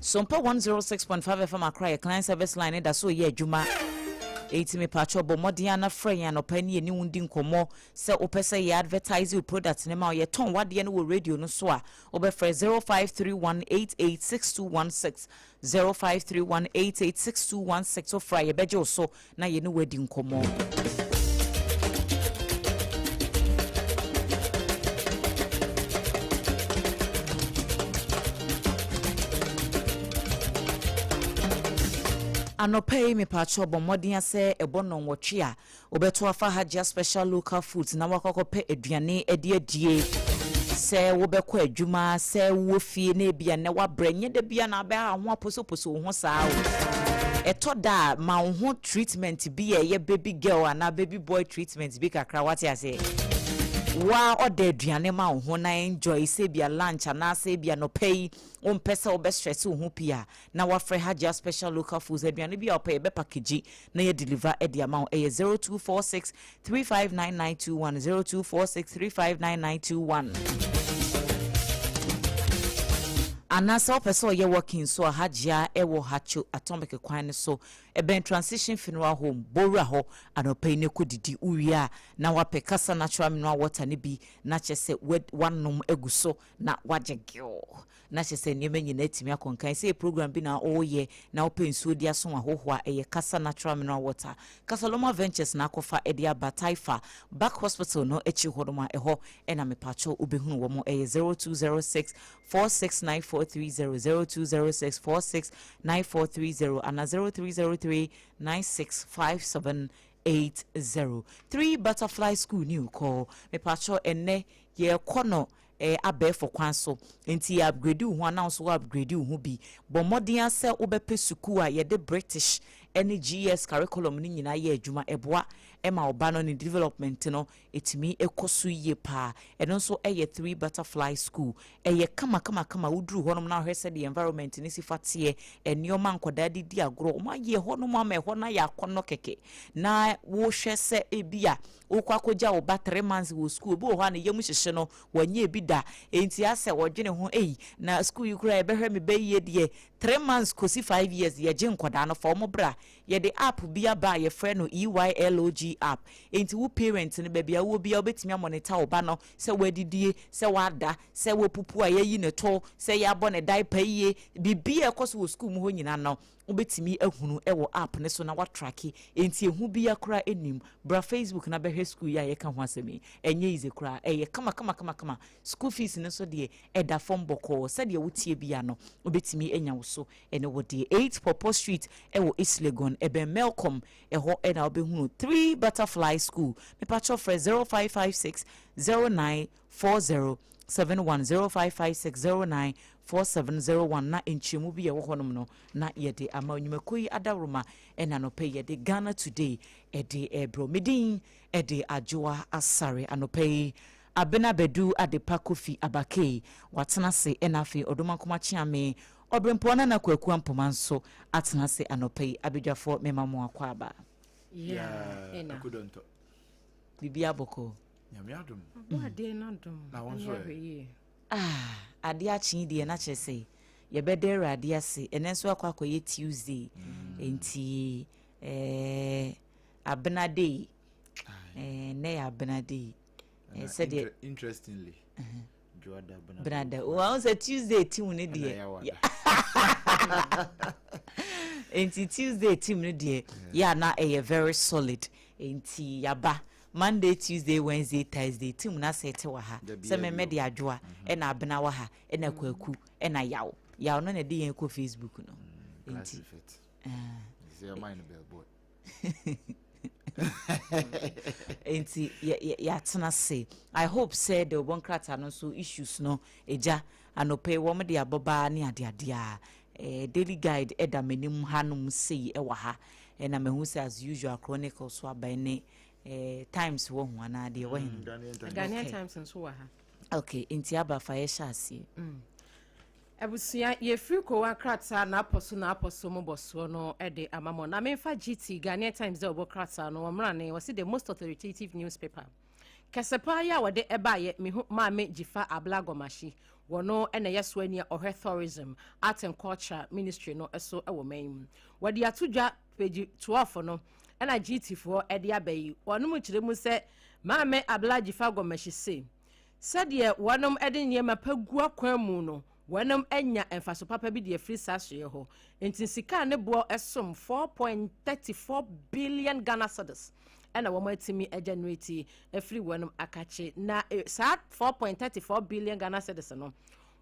Sompa 106.5 FM Accra yɛ client service line no da so reyɛ adwuma. Enti mepakyɛw bɔ mmɔden ara na frɛ yɛn anɔpa yi ne yɛne wo ndi nkɔmmɔ. Sɛ wopɛ sɛ yɛ advertise wo product no ma wo, yɛtɔn w'adeɛ no wɔ radio no so a, wobɛfrɛ 0531886216, 0531886216, wofrɛ a yɛbɛgye wo so na yɛne wo adi nkɔmmɔ. Anɔpa yi mepaakyɛw bɔ mmɔden sɛ ɛbɔ nnɔnwɔtwe a Wobɛto afa Hajia Special Local Foods na woakɔ akɔpɛ aduane de adie. Sɛ wobɛkɔ adwuma, sɛ wowɔ fie na ebia nnɛ woabrɛ, nyɛ da biara na wobɛha wo ho aposoposo wo ho saa o. Ɛtɔ da a, ma wo ho treatment bi a ɛyɛ baby girl anaa baby boy treatment bi kakra, woate aseɛ? Wo ara ɔda aduane ma wo ho na enjoy, sɛ ebia lunch anaasɛ ebia anɔpa yi wompɛ sɛ wobɛ stress wo ho pii a, na woafrɛ Hajia Special Local Foods, aduane bi a wopɛ yɛbɛ package na yɛ deliver de ama wo, ɛyɛ 0246 359921, 0246 359921. Anaasɛ wopɛ sɛ ɔyɛ walk-in nso a, Hajia ɛwɔ Hacho Atomic kwan no so, ɛbɛn Transition Funeral Home, bɔ wura hɔ anɔpa yi na kɔ didi, wowie a na wapɛ Kasa Natural Mineral Water no bi na kyerɛ sɛ wanom agu so na wagye gew. Na kyerɛ sɛ nneɛma nyinaa atumi akɔ nkan. Sɛ ɛyɛ program bi na woreyɛ na wopɛ nsuo de aso ahɔhoɔ a, ɛyɛ Kasa Natural Mineral Water. Kasaloma Ventures na akɔfa de aba Taifa Back Hospital no akyiri hɔnom a, ɛhɔ na mepakyɛw wobɛhunu wɔn. Ɛyɛ 0206 469430, 0206 469430 anaa 0303 965780. 3 Butterfly School ni kɔ. Mepakyɛw ɛnnɛ yɛrekɔ no abɛɛfo kwan so. Enti yɛ upgrade wo ho anaa wo nso wo upgrade wo ho bi. Bɔ mmɔden ara sɛ wobɛpɛ sukuu a yɛde British ne GS curriculum no nyinaa yɛ adwuma. Ɛboa ma wo ba no ne development no tumi kɔ so yie paa. Ɛno nso yɛ Three Butterfly School. Ɛyɛ kama kama kama. Woduru hɔnom na wohwɛ sɛdeɛ environment no si fa teɛ, nneɛma a nkwadaa de di agorɔ, wɔayɛ hɔnom ama ɛhɔ no ayɛ akɔnnɔ kɛkɛ. Na wohwɛ sɛ ebia Wokɔ akɔgya wo ba 3 months wɔ sukuu, obi wɔ hɔ a ne yam hyehye no, wanyɛ bi da, enti asɛ ɔdwene ho, ei, na sukuu yi koraa yɛbɛhwɛ me ba yie deɛ, 3 months kɔsi 5 years yɛgye nkwadaa no, fa wɔn bra. Yɛde app bi aba a yɛfrɛ no EYLOG app, enti wo parent no baabi a wowɔ biara wobɛtumi amonitor wo ba no, sɛ wadidie, sɛ wada, sɛ wapupu a yɛayi ne to, sɛ yɛabɔ ne diaper yie, biribiara a ɛkɔ so wɔ sukuu mu hɔ nyinaa no, Wobɛtumi ahunu wɔ app no so na woatrake, enti ehu biara koraa nnim. Bra Facebook na bɛhwɛ sukuu yi a yɛreka ho asɛm yi. Ɛnyɛ easy koraa, ɛyɛ kamakamakama. School fees no nso deɛ, ɛda fam bɔkɔɔ. Sɛdeɛ woteɛ biara no, wobɛtumi anya wo so ne wo deɛ. 8 Pawpaw Street wɔ East Legon, ɛbɛn Melcom, ɛhɔ na wobɛhunu Three Butterfly School. Mepakyɛw frɛ 0556 09 40 71 0556 09 4701 na nkyerɛmu bi a ɛwɔ hɔnom no na yɛde ama nnwumakuo yi adaworoma ɛna anɔpa yi yɛde Ghana Today ɛde ɛrebrɛ wo. Me din ɛde Adwoa Asare. Anɔpa yi Abena Badu Adepa Kofi Abakei watena ase ɛna afei Odomankoma Kyeame Ɔberempɔn Nana Kwaku Ampoma nso atena ase anɔpa yi. Abadwafoɔ mema mo akwaaba. Yeah, ɛna. Akudɔntɔ. Biribi abɔkɔ. Nyame adom. Ɔbɔ adeɛ no adom. Na wo nso ɛ? Ah, adeɛ akye yi deɛ na kyerɛ sɛ yɛbɛda Awurade ase. Ɛnɛ nso akɔ akɔyɛ Tuesday. Nti eh, Abena day. Eh, ɛnɛ yɛ Abena day. Eh, sɛdeɛ Interestingly, Benada. Wɔn sɛ Tuesday team no deɛ. Nti Tuesday team no deɛ yɛ ana ɛyɛ very solid. Nti yaba Monday, Tuesday, Wednesday, Thursday team no asɛ te wɔ ha. Sɛ mɛmɛ de adwoa ɛna abena wɔ ha ɛna kwaku ɛna yaw. Yaw no na ɛde yɛn kɔ Facebook no. Nti. Nti yɛatena se. I hope sɛ de wɔbɔ nkrataa no nso issues no egya anɔpɛ yi wɔn de abɔbaa ne adeade a eh, daily guide ɛda m'anim hanom sei ɛwɔ ha ɛna mahu sɛ as usual chronicle so aba ne eh, times wɔ ho anaa deɛ wɔ he. Ghanaian Times nso wɔ ha. Okay, nti aba fa yɛhyɛ aseɛ. Abusua, yɛfiri kowa krataa n'apɔ so n'apɔ so mobɔsoɔ no de ama mo. Na memfa GT, Ghanaian Times dɛ ɔbɔ krataa no, wɔmmra ne, wɔse the most authoritative newspaper. Kɛse paa yi a wɔde ɛbaeɛ, mehu Maame Dzifa Abla Gomashie, wɔno na ɛyɛ soani a ɔhwɛ Tourism, Art and Culture Ministry no so wɔ man mu. Wɔde ato dwa page 12 no ɛna GT foɔ de aba yi. Wɔnom kyerɛ mu sɛ Maame Abla Dzifa Gomashie se, sɛdeɛ wɔnom de nneɛma pa gu akwan mu no, wɔnom anya mfaso papa bi de afiri saa soeɛ hɔ. Nti sika a ne boɔ som 4.34 billion Ghana cedis ɛna wɔn atumi generate afiri wɔnom akakye. Na saa 4.34 billion Ghana cedis no,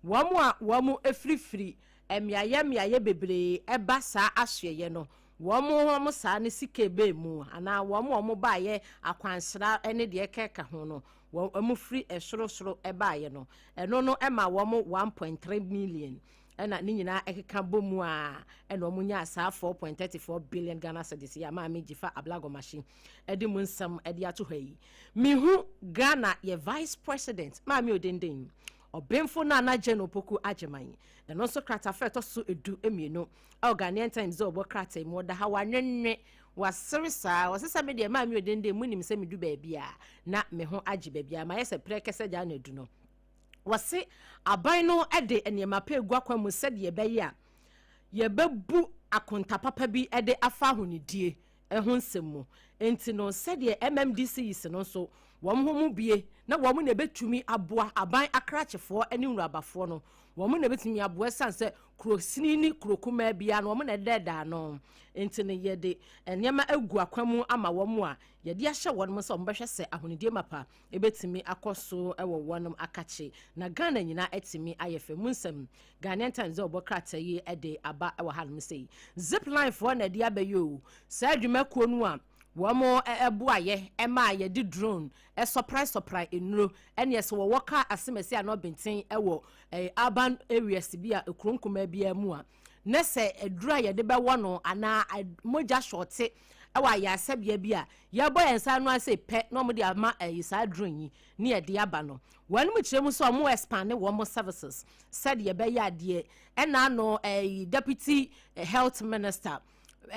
wɔn a wɔn afirifiri mmeayɛ mmeayɛ bebree ɛba saa asoɛyɛ no, wɔn saa ne sika ebe mu anaa wɔn a wɔn baayɛ akwansra ne deɛ ɛkɛka ho no, wɔn firi ɛsorosoro ɛbaayɛ no, ɛno no ɛma wɔn 1.3 million, ɛna ne nyinaa ɛkeka bɔ mu a ɛna wɔn nyaa saa 4.34 billion Ghana cedis yi a Maame Dzifa Abla Gomashie ɛde mu nsɛm ɛde ato hɔ yi. Mihu Ghana yɛ Vice President Maame Odenden Ɔbɛnfo Nana Jane Opoku Agyeman, ɛno nso kratafa ɛtɔ so 12 ɛwɔ Ghanaian Times sɛ ɔbɔ krataa mu, ɔda ha wanwenwe wasere saa. Wɔsɛ sɛ me deɛ Maame Odenden mu nim sɛ medu baabi a na me ho agye baabi a mayɛ sɛ prɛ kɛsɛ gya na edu no. Wɔse aban no de nneɛma pa egu akwan mu sɛdeɛ ɛbɛyɛ a yɛbɛbu akonta papa bi de afa ahonidie ho nsɛm mu. Nti no, sɛdeɛ MMDCs no nso wɔn ho mu bie na wɔn na ɛbɛtumi aboa aban akrakyefoɔ ne nwurabafoɔ no, wɔn na ɛbɛtumi aboa ɛsiane sɛ kurosini ne kuro kumaa biara no wɔn na ɛdɛɛdaa no. Nti no, yɛde nneɛma agu akwan mu ama wɔn a yɛde ahyɛ wɔn sɛ wɔn bɛhwɛ sɛ ahonidie mapa ɛbɛtumi akɔ so wɔ wɔn akakye na Ghana nyinaa atumi ayɛ fɛ mu. Nsɛm Ghanaian Times sɛ ɔbɔ krataa yi de aba wɔ hanom sɛ yi Zipline foɔ na ɛde abɛyɛ o. Saa adwumakuo no a wɔn ɛboayɛ ɛma yɛde drone ɛsɔprae sɔprae nnuro, ɛne ɛsɛ wɔwɔ kaa asemɛsi ano benten ɛwɔ urban areas bi a ekuro nkumaa biara mu a, ne sɛ aduro a yɛde bɛwɔ no anaa mogya short ɛwɔ ayaresabea bi a, yɛbɔ yɛn nsa ano ase pɛ na wɔde ama ɛyi saa drone yi ne yɛde aba no. Wɔn mu kyerɛ mu sɛ wɔn expand wɔn services sɛdeɛ ɛbɛyɛ adeɛ. Ɛna ano ɛyi Deputy Health Minister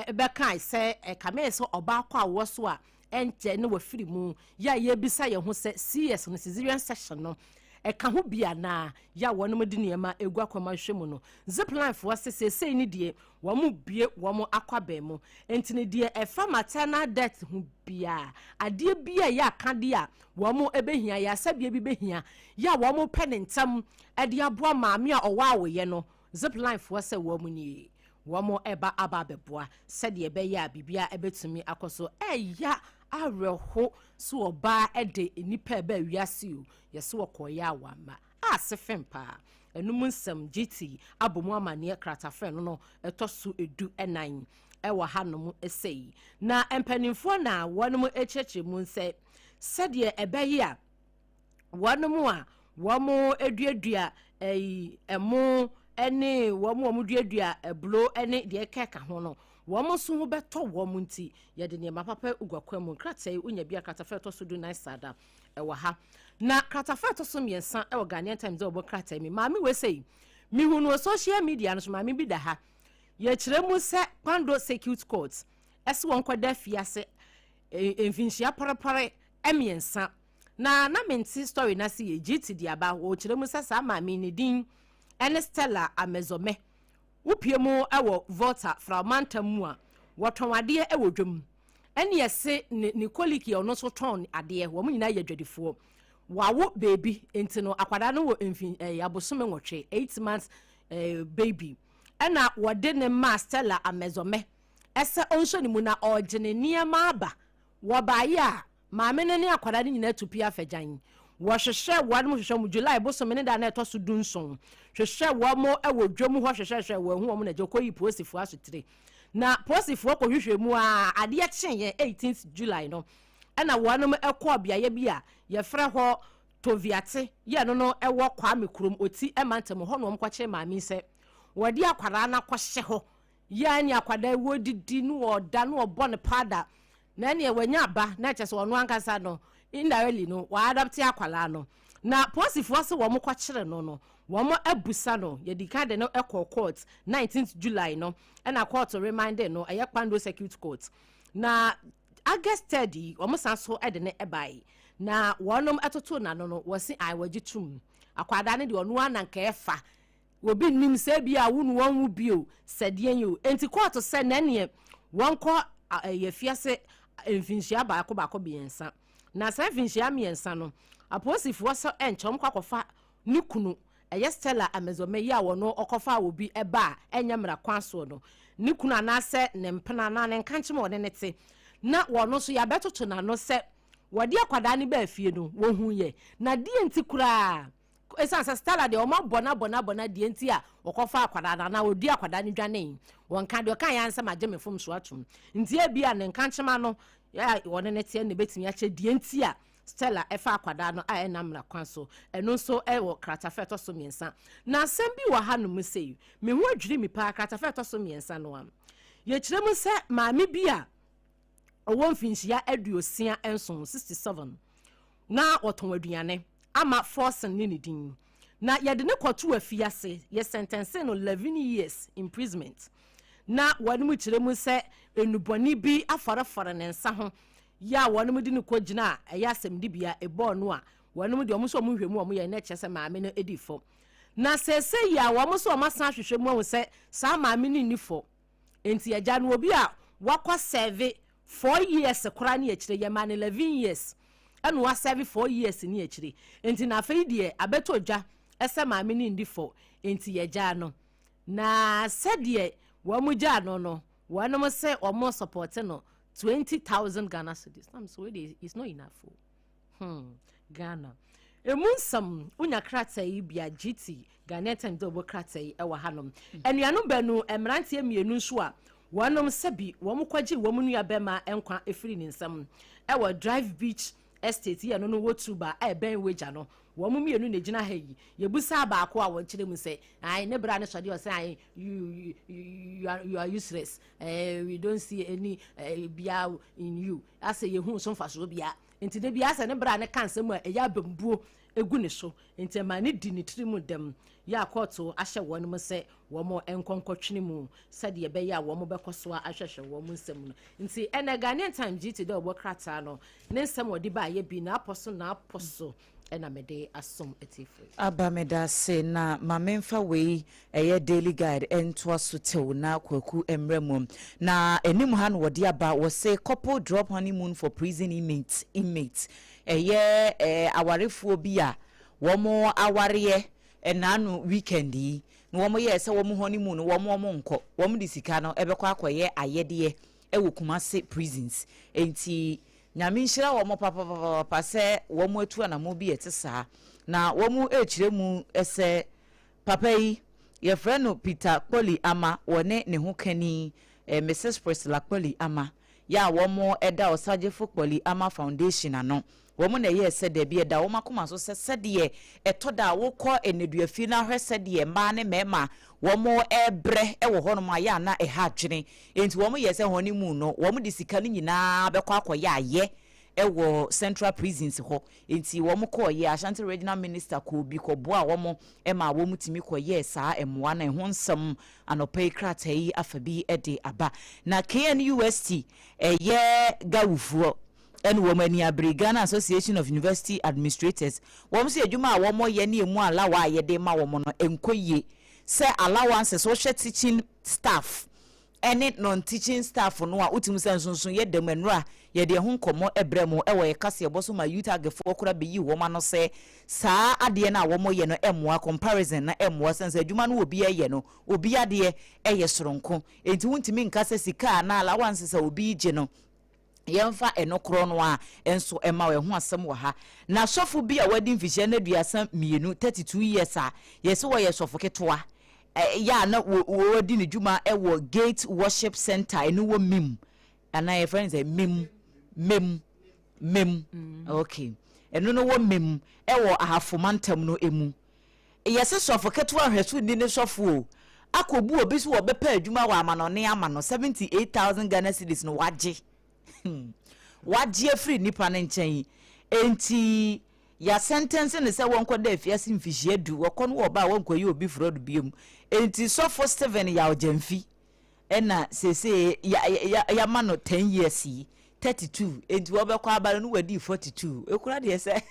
bɛka sɛ ɛkame sɛ ɔbaa kɔ awɔ so a ɛnkyɛ ne wafiri mu yɛ a, yɛbisa yɛn ho sɛ CS no, cesarean section no, ɛka ho bi anaa yɛ a wɔn de nneɛma egu akɔma hwɛ mu no. Zipline foɔ sɛ seesei ne deɛ wɔn bie wɔn akɔ abɛn mu, nti ne deɛ ɛfa maternal death ho biara, adeɛ bi a ɛyɛ akadeɛ a wɔn bɛhia yɛ asabea bi bɛhia yɛ a wɔn pɛ ne ntam ɛde aboa maame a ɔwɔ awoyɛ no, Zipline foɔ sɛ wɔn nie, wɔn ɛba aba abɛboa sɛdeɛ ɛbɛyɛ a biribiara ɛbɛtumi akɔ so. Ɛya awerɛho so ɔbaa ɛde nipa ɛbɛ wiase o, yɛsɛ wɔkɔɔyɛ a wama ase fɛm paa. Ɛnum nsɛm GT abɔ mu amanneɛ kratafɛ no ɛtɔ so 14 ɛwɔ hanom ɛsɛ na mpanimfoɔ na wɔn akyerɛkyerɛ mu sɛ sɛdeɛ ɛbɛyɛ a wɔn a wɔn aduadua ɛyi ɛmo ɛne wɔn a wɔn duadua aburo ɛne deɛ ɛkɛka ho no, wɔn nso ho bɛtɔ wɔn, nti yɛde nneɛma papa gu akwan mu. Nkrataa yi wonya bi a, kratafa ɛtɔ so 14 sada ɛwɔ ha, na kratafa ɛtɔ so 3 ɛwɔ Ghanaian Times sɛ ɔbɔ krataa mi. Maame wei sɛ yi mihu no wɔ social media no so. Maame bi da ha, yɛkyerɛ mu sɛ Kpando Circuit Court ɛsɛ wɔn kɔda fiase mfinhyia parepare 3. Na mente story na se yɛ GT de aba. Wɔkyerɛ mu sɛ saa maame ne din ɛne Stella Amezome. Wopie mu ɛwɔ Volta Fraumantam mu a wɔtɔn adeɛ ɛwɔ dwam, ɛne ɛse ne colleague a ɔno nso tɔn adeɛ. Wɔn nyinaa yɛ adwadifoɔ. Wawo beebi, nti no akwadaa no wɔ mfin abosome 8, 8 months baby, ɛna wɔde ne maa Stella Amezome ɛsɛ ɔnhyɛ ne mu na ɔregye ne nneɛma aba. Wɔbaayɛ a, maame no ne akwadaa no nyinaa tu pia afɛgyan. Wɔhwehwɛ wɔn mo hwehwɛ mu July bosome ne da na ɛtɔ so 17, hwehwɛ wɔn mo wɔ dwam hɔ, hwehwɛhwɛ wɔn ho wɔn na gye kɔyi polisifoɔ asotire, na polisifoɔ kɔhwehwɛ mu a, adeɛ kyeeɛ 18th July no, ɛna wɔn kɔɔ beaeɛ bi a yɛfrɛ hɔ Toviate yɛ no ɛwɔ Kwame kurom Oti ɛmantam hɔ, na wɔn kɔkyerɛ maame sɛ wɔde akwadaa no akɔhyɛ hɔ yɛa ne akwadaa wɔdidi ne wɔda ne wɔbɔ ne paada, na ɛneɛ wɔanya aba na kyerɛ sɛ ɔno ankasa no indirectly no wɔadopt akwadaa no. Na polisifoɔ sɛ wɔn kɔkyerɛ no, wɔn abusa no. Yɛdi ka de no ɛkɔ court 19th July no, ɛna court remanded no, ɛyɛ Kpando Circuit Court, na August 3rd yi wɔn san so ɛde ne ɛbae. Na wɔnom ɛtoto n'ano no, wɔsi ae, wɔgye tum akwadaa no deɛ, ɔno ara na nka ɛfa obi nim sɛ bi a wo ne wɔn wo bio sɛdeɛ yi o. Nti kɔɔto sɛ n'ɛneɛ wɔnkɔ ɛyɛ fiase mfinhyia baako baako mmiɛnsa. Na saa mfinhyia mmiɛnsa no, apolisifoɔ sɛ ɛnkyɛn wɔn kɔ akɔfa ne kunu, ɛyɛ Stella Amezome yi a wɔn ɔkɔfa obi ɛba a ɛnyɛ mmara kwan soɔ no, ne kunu anaasɛ ne mpena anaa ne nkankyem a ɔne ne te, na wɔn nso yɛabɛtoto n'ano sɛ wɔde akwadaa no baa fie no, wɔhu yɛ na deɛ nti koraa, ɛsiane sɛ Stella deɛ, wɔn abɔ n'abɔ n'abɔ na deɛ nti a wɔkɔfa akwadaa no anaa wɔdi akwadaa no dwane, wɔn ka deɛ ɔka yɛn ansɛm agye me fom so atum. Nti ebi a ne nkankyema no yɛ wɔne ne teɛ na ebetumi akyɛ deɛ nti a Stella ɛfa akwadaa no a ɛnam mmara kwan so. Ɛno nso ɛwɔ kratafa ɛtɔ so mmiɛnsa. Na asɛm bi wɔ ha nom sei, me ho adwiri mi paa. Kratafa ɛtɔ so mmiɛnsa no a, yɛkyerɛ mu sɛ maame bi a ɔwɔ mfinhyia 67, 67, na wɔtɔn aduane ama Forson ne ne din, na yɛde ne kɔto afiase, yɛ sentence no 11 years imprisonment. Na wɔn mu kyerɛ mu sɛ enubɔne bi afarafara ne nsa ho yɛ a wɔn de no kɔ gyina a ɛyɛ asɛmdibea ɛbɔɔ no a, wɔn deɛ, wɔn nso wɔn hwɛ mu a wɔn yɛ na kyerɛ sɛ maame no di fɔ. Na sɛsɛ yi a wɔn nso wɔn asan ahwehwɛ mu ahu sɛ saa maame no nni fɔ. Nti agya no, obi a wakɔ serve 4 years koraa ne akyire, yɛ maa no 11 years ɛna wa serve 4 years ne akyire. Nti na afei deɛ abɛtɔ dwa ɛsɛ maame no ndi fɔ, nti yɛgyaa no. Na sɛdeɛ wɔn gyaa no, wɔn sɛ wɔn support no 20,000 Ghana cedis. Nam so wei is not enough o. Ghana emu nsɛm, wonya krataa yi bia GT, Ghanaian Times dɛ ɔbɔ krataa yi ɛwɔ hanom. Anuanom baanu, mmeranteɛ mmienu nso a wɔnom sɛbi wɔn kɔgye wɔn nua bɛrima nkwa efiri ne nsam ɛwɔ Drive Beach Estate yɛ no wɔ Tuba a ɛbɛn Wagya no, wɔn mmienu na gyina ha yi. Yɛbusa baako a wɔkyerɛ mu sɛ ayi ne bra ne sɔde, ɔsɛ ayi you are useless, we don't see any bia in you, asɛ yehu nso mfasoɔ bia. Nti de bia asɛ ne bra ne ka nsɛm a ɛyɛ abɛmbuo egu ne so, nti ɛma ne di ne tiri mu dɛm yɛ akɔɔto ahyɛ wɔn mu sɛ wɔn nkɔnkɔtwene mu sɛdeɛ ɛbɛyɛ a wɔn bɛkɔ so ahwehwɛ wɔn nsɛm no. Nti ɛnɛ Ghanaian Times GT dɛ ɔbɔ krataa no ne nsɛm wɔde baayɛ bi n'apɔ so n'apɔ so ɛna mɛde asom atiefo. Aba, meda ase. Na ma memfa wei, ɛyɛ Daily Guide, ɛntoa so tew na Kwaku mmerɛ mu. Na anim ha no wɔde aba, wɔse couple drop honeymoon for prison inmate. Ɛyɛ awarefoɔ bi a wɔn awareɛ ɛnaano weekend yi na wɔn yɛ sɛ wɔn honeymoon no, wɔn nkɔ, wɔn de sika no ɛbɛkɔ akɔyɛ ayɛdeɛ ɛwɔ Kumase prisons. Nti Nyame nhyira wɔn papapapa sɛ wɔn atu anamo bi ɛte saa. Na wɔn rekyerɛ mu sɛ papa yi yɛfrɛ no Peter Kpoli Ama, wɔne ne ho kani Mrs Priscilla Kpoli Ama yɛ a wɔn ɛda Ɔsagyefo Kpoli Ama Foundation ano. Wɔn na ɛyɛ sɛ dɛbi ɛda wɔn akoma so sɛ sɛdeɛ ɛtɔ da a wokɔ nneduafie no ahwɛ sɛdeɛ mmaa ne mmarima wɔn ɛrebrɛ ɛwɔ hɔnom a yɛ ana ɛha adwene. Nti wɔn yɛ sɛ honeymoon no, wɔn de sika no nyinaa bɛkɔ akɔyɛ ayɛ ɛwɔ central prisons hɔ. Nti wɔn kɔɔyɛ, Ashanti Regional Minister kɔɔ bi kɔboa wɔn ma wɔn tumi kɔyɛɛ saa mmoa no. Ɛho nsɛm anɔpa yi krataa yi afa bi de aba. Na KNUST, ɛyɛ gawufoɔ ɛne wɔn ani abere, Ghana Association of University Administrators, wɔn nso adwuma a wɔn yɛ ne emu alawa a yɛde ma wɔn no nkɔ yie, sɛ allowances, wɔhwɛ teaching staff ɛne non-teaching staff no a, wotumi sɛ nsonson yɛ dɛm. Nnura yɛde ɛho nkɔmmɔ ɛbrɛ mu ɛwɔ yɛ kaseɛbɔ so ma UTAG foɔ kora bɛyi wɔn ano sɛ saa adeɛ no a wɔyɛ no ɛmmoa comparison na ɛmmoa sɛn sɛ adwuma no obi ɛyɛ no, obi adeɛ ɛyɛ soronko. Nti wontumi nka sɛ sika a na allowances a obi gye no, yɛmfa ɛno korɔ no a nso ɛma ɛho asɛm wɔ ha. Na sɔfo bi a wadi mfihyia no 32, 32 years, a yɛsɛ wɔyɛ sɔfo ketewa yɛ a na wɔdi ne dwuma ɛwɔ Gate Worship Center, ɛno wɔ Mim anaa yɛfrɛ no sɛ Mim, okay, ɛno no wɔ Mim ɛwɔ Ahafo mantam no emu. Yɛsɛ sɔfo ketewa ahwɛso ni ne sɔfo o akɔbu obi so wɔbɛpɛ adwuma wɔ amanɔne ama no 78,000 Ghana cedis no, wagye afiri nipa no nkyɛn. Enti yɛa sentence ne sɛ wɔnkɔda afiase mfihyia 10. Wɔkɔ no wɔba a, wɔnkɔyɛ obi fraud biom. Enti sɔfo Stephen Yawgyamfi ɛna seesei yɛama no 10 years yi. 32, enti wɔbɛkɔ aba no no wadi 42. Ekura deɛ sɛ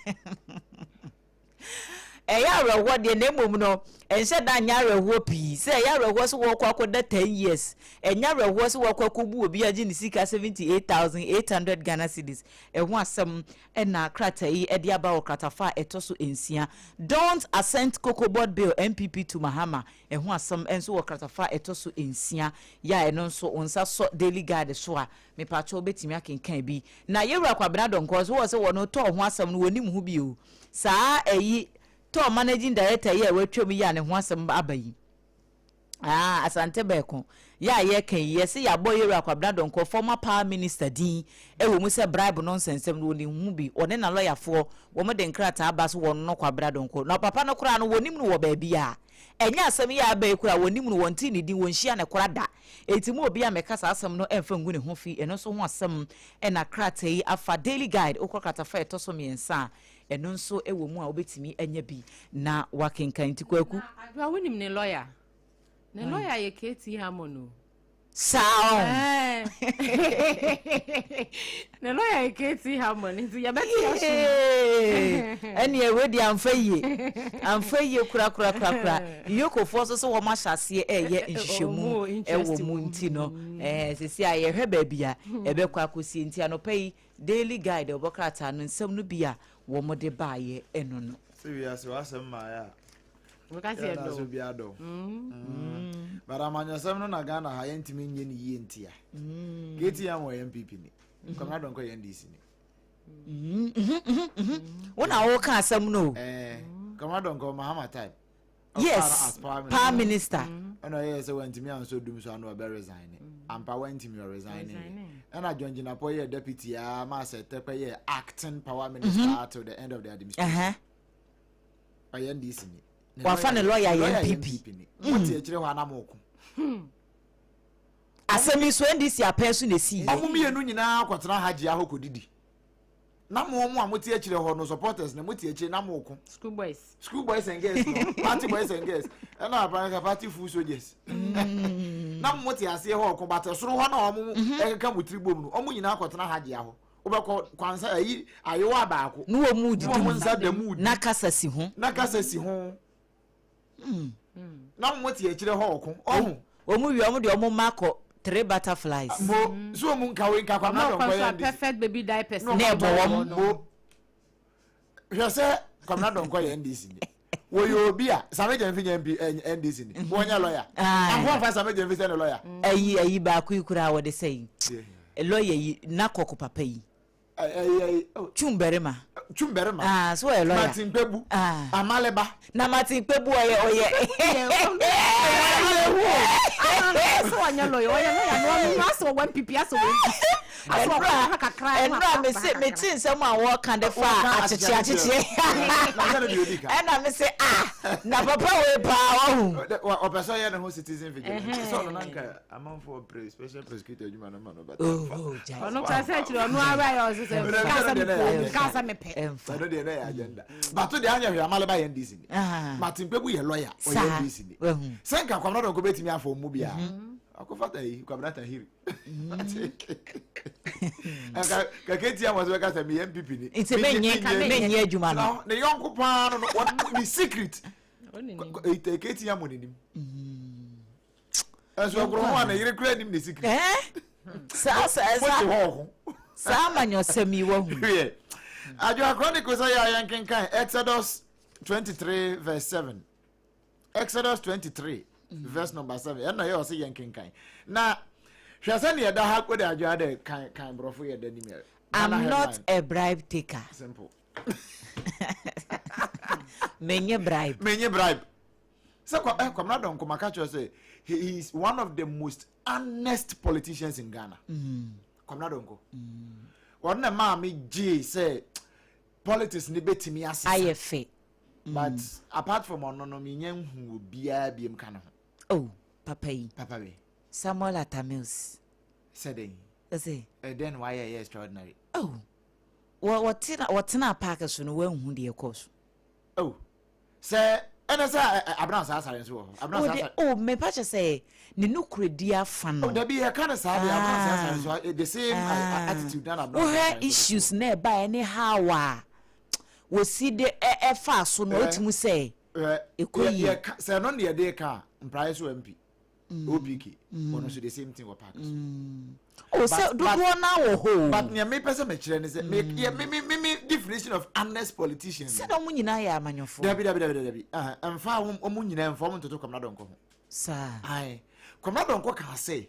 ɛyɛ awerɛhoɔ deɛ, na mmom no ɛnhyɛ da nyɛ awerɛhoɔ pii sɛ ɛyɛ awerɛhoɔ sɛ wɔkɔ akɔda 10 years. Ɛnyɛ awerɛhoɔ sɛ wɔkɔ akɔbu obi agye ne sika 78,800 Ghana cedis. Ɛho asɛm ɛna krataa yi ɛde aba wɔ kratafa a ɛtɔ so 6. "Don't assent Cocoa Board bill, NPP to Mahama." Ɛho asɛm nso wɔ kratafa a ɛtɔ so 6 yɛ a ɛno nso wo nsa sɔ Daily Guide so a, mepatwɛ, wobɛtumi akenkan bi. Na yɛwura Kwabena Dɔnkɔ so wɔ sɛ wɔno tɔɔ ho asɛm no wɔnim ho bio. Saa ɛyi tɔɔ managing director yi a watwam yi a ne ho asɛm aba yi, ah, Asante Bɛɛko yɛ a yɛka yi, yɛsɛ yɛabɔ yɛwura Kwabena Dɔnkɔ, former power minister, din ɛwɔ mu sɛ bribe no nsɛnsɛm no wɔnim ho bi. Ɔne na lɔyafoɔ wɔn de nkrataa ba so. Wɔn no Kwabena Dɔnkɔ na papa no koraa no, wɔnim no wɔ baabi a ɛnyɛ asɛm yi a aba yi koraa wɔnim no, wɔnte ne din, wɔnhyia ne kora da. Eti mu obi a mɛka saa asɛm no ɛmfa ngu ne ho fi. Ɛno nso ho asɛm ɛna krataa yi afa. Daily Guide, wokɔ kratafa a ɛtɔ so 3 a, ɛno nso ɛwɔ mu a wobɛtumi anya bi na wakenkan. Nti Kwaku, Adwoa, wonim ne lawyer? Ne lawyer yɛ KT Hammond o. Saa ɔ. Ne lawyer yɛ KT Hammond, nti yɛbɛte aso. Ɛne ɛwɛ deɛ amfa yie, amfa yie korakorakorakora. Yokofoɔ nso so wɔn ahyɛ aseɛ ɛyɛ nhwehwɛmu ɛwɔ mu. Nti no sisi a yɛhwɛ baabi a ɛbɛkɔ akɔsie. Nti anɔpa yi Daily Guide ɔbɔ krataa no nsɛm no bi a wɔn de baayɛ ɛno no. Sɛ wiase w'asɛm maayɛ a wɔka sɛ yɛna sɛ ɛdɔ obi adɔ, but amanyɔsɛm no na Ghana ha yɛntumi nyɛ ne yie ntia. KTM wɔ NPP ni, Kwamina Dɔnkɔ yɛ NDC ni. Wo na wɔka asɛm no o. Kwamina Dɔnkɔ, Mahama time, yes, power minister. Ɛna ɔyɛ sɛ wantumi ansɔ dum so ano ɔbɛ resign. Ampa, wantumi, ɔresign. Ɛna John Jinapor yɛ deputy a ma sɛ Tɛpɛ yɛ acting power minister mm -hmm. till the end of the administration. Ɔyɛ NDC ni. Wafa ne lawyer yɛ NPP. Ni mo te akyire hɔ anam ɔko. Asɛm yi so NDC apɛn so na esi yɛ. Ɔmo mmienu nyinaa kɔtena ha gye ahɔ kɔdidi na mo a mo te akyire hɔ no, supporters na mo te akyire na mo ko. School boys. School boys and girls no, party boys and girls, ɛna aban party full soldiers na mo te aseɛ hɔ ɔko, but ɛsoro hɔ na ɔmo ɛkeka mo tiri bom no, ɔmo nyinaa kɔtena ha gye ahɔ. Wobɛkɔ kwansa ayi ayewa baako. Ne wɔn mu didi. Wɔn nsa da mu na kasa si ho. Na kasa si ho na mo te akyire hɔ ɔko ɔho. Wɔn wie, wɔn de wɔn mma kɔ Three Butterflies. Mo so mu nka wei nka Kwamina ɔmo Dɔnkɔ kɔ so yɛ a NDC. Perfect Baby Diapers. Na ɛbɔ wɔn. Mo hwɛ sɛ Kwamina Dɔnkɔ yɛ NDC ni, wɔyɛ obi a Sammy Gyamfi nyɛ MP, NDC ni, wɔnyɛ lawyer. Ahoɔfa Sammy Gyamfi sɛ ne lawyer. Ayi baako yi koraa wɔde sɛ yi lawyer yi na kɔkɔ papa yi. Ɛyi Twum Barima. Twum Barima. Ah, so ɔyɛ lawyer. Martin Kpebu. Ah. Amaleba. Na Martin Kpebu ɔyɛ. Sɛ ɔnyɛ lawyer, ɔyɛ lawyer no, ɔno no asɛ ɔwɔ NPP, asɛ ɔwɔ NDC, asɛ ɔkɔ ha kakra. Ɛnura mese mete nsɛm a wɔka de fa akyekye akyekye. Na sɛ ne deɛ odi ka. Ɛna mese, ah, na papa wei paa wahu. Ɔpɛ sɛ ɔyɛ ne ho citizen vigilante sɛ ɔno nanka amanfoɔ pere special prosecutor adwuma no ma no bɛta. Oh, gyae. Ɔno kora sɛ kyerɛ ɔno ara yɛ ɔsɛ sɛ kasa mepɛ, kasa mepɛ. Ɛmfa. Ɛno deɛ na yɛ agenda bato deɛ anyɛ hwɛ. Amaleba yɛ NDC ni. Ah. Martin Kpebu yɛ lawyer, ɔyɛ Saa. NDC ni. Wahu. Sɛ nka Kwamina Dɔnkɔ bɛtumi afɔ mu bia akɔfa ta yi Kwamina Tahiri nka kɛkɛ tia mo sɛ bɛka sɛ meyɛ NPP ni. Nti menyɛ adwuma no. Na ne yɔnko paa no, ne secret kɛkɛ tia mo n'anim ɛnso ɛkoro ho a ne yere kura anim ne secret. Ɛɛ, saa saa mo te saa hɔ ɔko. Saa amanyɔsɛm yi wahu. Wiɛ, Adwoa, Chronicles ayɛ a yɛnkenkan Exodus 23 verse 7. Exodus 23 verse number 7, ɛnna yɛ ɔsɛ yɛnkenkan na hwɛ sɛ neɛ ɛda ha wode. Adwoa dɛ kan kan borɔfo yɛ da nim yɛ. Ghana I'm not headline. a bribe taker. Simple. Menye bribe. Menye bribe sɛ kwa Kwamina Dɔnko maka kyerɛ sɛ he is one of the most honest politicians in Ghana. Kwamina Dɔnko wɔn na maame gyee sɛ politics ni bɛtumi asesa. Ayɛ fɛ. But apart from ɔno no, menya nhu obiara biem ka ne ho. Oh, papa yi. Papa bi. Samuel Atta Mills. Sɛ den? Ɔsɛ. Ɛdɛn na wayɛ ɛyɛ extraordinary? Oh, wɔtena park so no, wɔnhu deɛ ɛkɔɔ so. Oh, sɛ Ɛna sɛ Abena saa asare nso wɔ hɔ. Abena saa asare. O mepa kyɛ sɛ ne nokorɛdi afa no. O dabi yɛka no saa deɛ, Abena saa asare nso the same attitude na Abena saa asare nso. Wohwɛ issues na ɛbaeɛ ne how a wɔsi de ɛfaa so no, wotumi sɛ ɛkɔ yie. Sɛ ɛno ne yɛde ka a, mpraeɛ so MP. OPK ɔno nso the same thing wɔ park so. O sɛ dodoɔ naa wɔ hɔ o. But nea mepɛ sɛ mekyerɛ ne sɛ me yɛ me me me definition of honest politician. Sɛ na wɔn nyinaa yɛ amanyɔfoɔ. Dabi dabi dabi dabi nfa wɔn nyinaa nfa wɔn ntoto Kwamina Donkor ho. Saa. Ayi Kwamina Donkor kan sɛ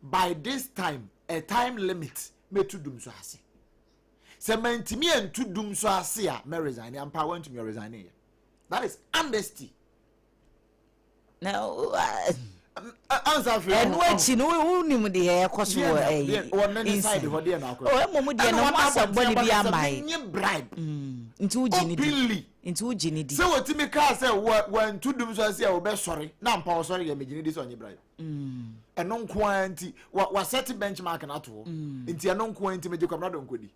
by this time a time limit mɛtu dum so ase. Sɛ mantumi antu dum so ase a mɛ resign ampa wantumi resign yɛ. That is honesty. Na ɛno akyi no wonim deɛ ɛkɔ so wɔ ɛyi inside oh mmom deɛ ne ho asɛm bɔne bi ama yi nti wogye ne di nti wogye ne di sɛ wɔtumi kaa sɛ wɔntu dum so ase a wɔbɛsɔre na mpa wɔsɔre yɛ megye ne di sɛ ɔnye bribe ɛno nko ara nti wasɛte benchmark no ato hɔ nti ɛno nko ara nti megye Kwabena Donkor di.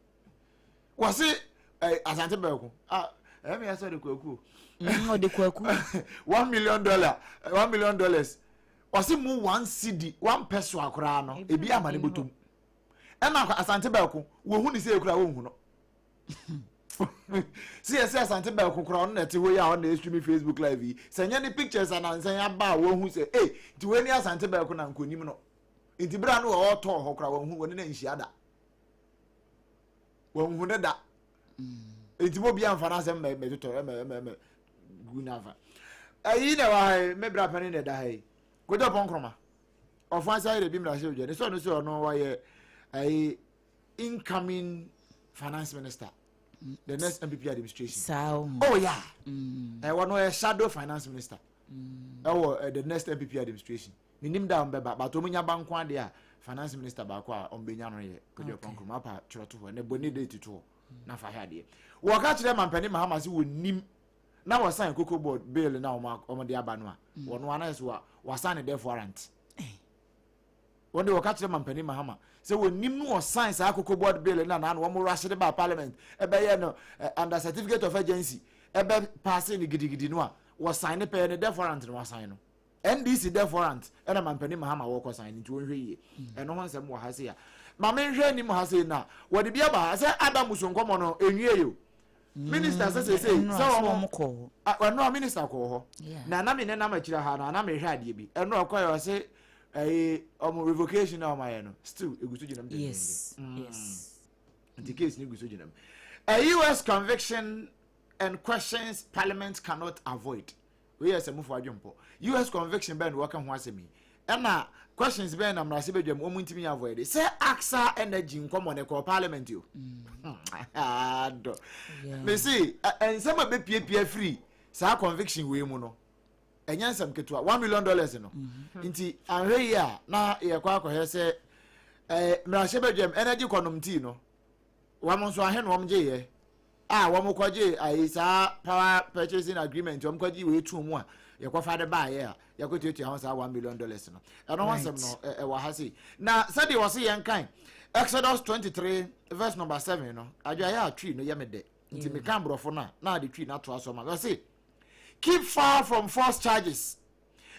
Wɔse eh, Asante Bɛɛko. Ah, ɛyɛ mi asɛ ɔde kwaku. Ɔde kwaku. $1 million, $1 million. Wɔse mu 1 cedi, 1 pesewa koraa no, ebi ama ne bɔtɔm. Ɛna Asante Bɛɛko, wɔhu ne sɛ ekura wɔnhu no. Si yɛ sɛ Asante Bɛɛko koraa ɔno na ɛte hɔ yi a ɔno na ɛstream Facebook live yi. Sɛ nyɛ ne pictures anansan aba a wɔhu sɛ, eh, nti wei ne Asante Bɛɛko na nkonim no. Nti bere a no ɔtɔɔ hɔ koraa wɔnhu, wɔne na nhyia da. Wɔnhu ne da. Nti mo bia nfa n'asɛm mɛ mɛ totɔ mɛ mɛ mɛ gu n'afa. Ɛyi na ɛwɔ ha yi, me bra panin na ɛda ha yi. Kojo Oppong Nkrumah. Ɔfo asa yɛ bi mmira hyɛ odwa. Ne sɛ ɔno sɛ ɔno wɔyɛ ɛyi incoming finance minister. The next NPP administration. Saa o. Oh yeah. Ɛwɔ no yɛ shadow finance minister. Ɛwɔ the next NPP administration. Menim da a ɔmbɛba but ɔmo nya ba nko adeɛ a finance minister baako a ɔmbɛnya no yɛ Kojo Oppong Nkrumah apa twerɛ to hɔ ne bɔ ne date to hɔ na fa hwɛ adeɛ. Wɔka kyerɛ mampanin Mahama sɛ wɔnim na wɔsan cocoa board bill na wɔn de aba no a wɔn anayɛ so wa wɔasan ne death warrant. Wɔn de wɔka kyerɛ mampanin Mahama sɛ wɔnim no wɔsan saa cocoa board bill na na wɔn rush de ba parliament ɛbɛyɛ no under certificate of urgency ɛbɛ pass ne gidigidi no a wɔsan ne pɛɛ ne death warrant no wɔasan no. NDC death warrant ɛna mampanin Mahama wɔkɔ sign nti wɔnhwɛ yie. Ɛno ho nsɛm wɔ ha sei a ma menhwɛ anim ha sei na wɔde bi aba ha sɛ Ada Musu nkɔmmɔ no ɛnwie yo. Minister sɛ seesei sɛ wɔn ɛno a minister kɔɔ hɔ na na me nenam akyire ha na na mehwɛ adeɛ bi ɛno ɔkɔɛ ɔse ɛyi ɔmo revocation na ɔmo ayɛ no still egu so gyina mu. Yes, yes. Nti case no gu so gyina mu. A US conviction and questions parliament cannot avoid. Wei yɛ sɛmufo adwempɔ. US conviction bɛn na wɔka ho asɛm yi? Ɛna questions bɛn na mmarahyɛ badwam wɔn ntumi avoid? Sɛ Aksa Energy nkɔmɔ no kɔɔ parliament o. Adɔ. Mese nsɛm a bɛpiapia firi saa conviction wei mu no, ɛnyɛ nsɛm ketewa. $1 million no. Nti anhwɛ yi a na yɛkɔ akɔhwɛ sɛ mmarahyɛ badwam energy kɔnom tii no, wɔn nso ahe na wɔn gyeeɛ? A wɔn kɔgye ayi saa power purchasing agreement, wɔn kɔgye wei tum mu a yɛkɔfa de baayɛ a yɛkɔtuatua ho saa $1 million no, ɛno ho asɛm no ɛwɔ ha sei. Na sɛdeɛ wɔse yɛn kan Exodus 23 verse number 7 no, adwaeɛ a twi no yɛ me dɛ nti meka aborɔfo no a na ade twi no atoa so ma wɔse, "Keep far from false charges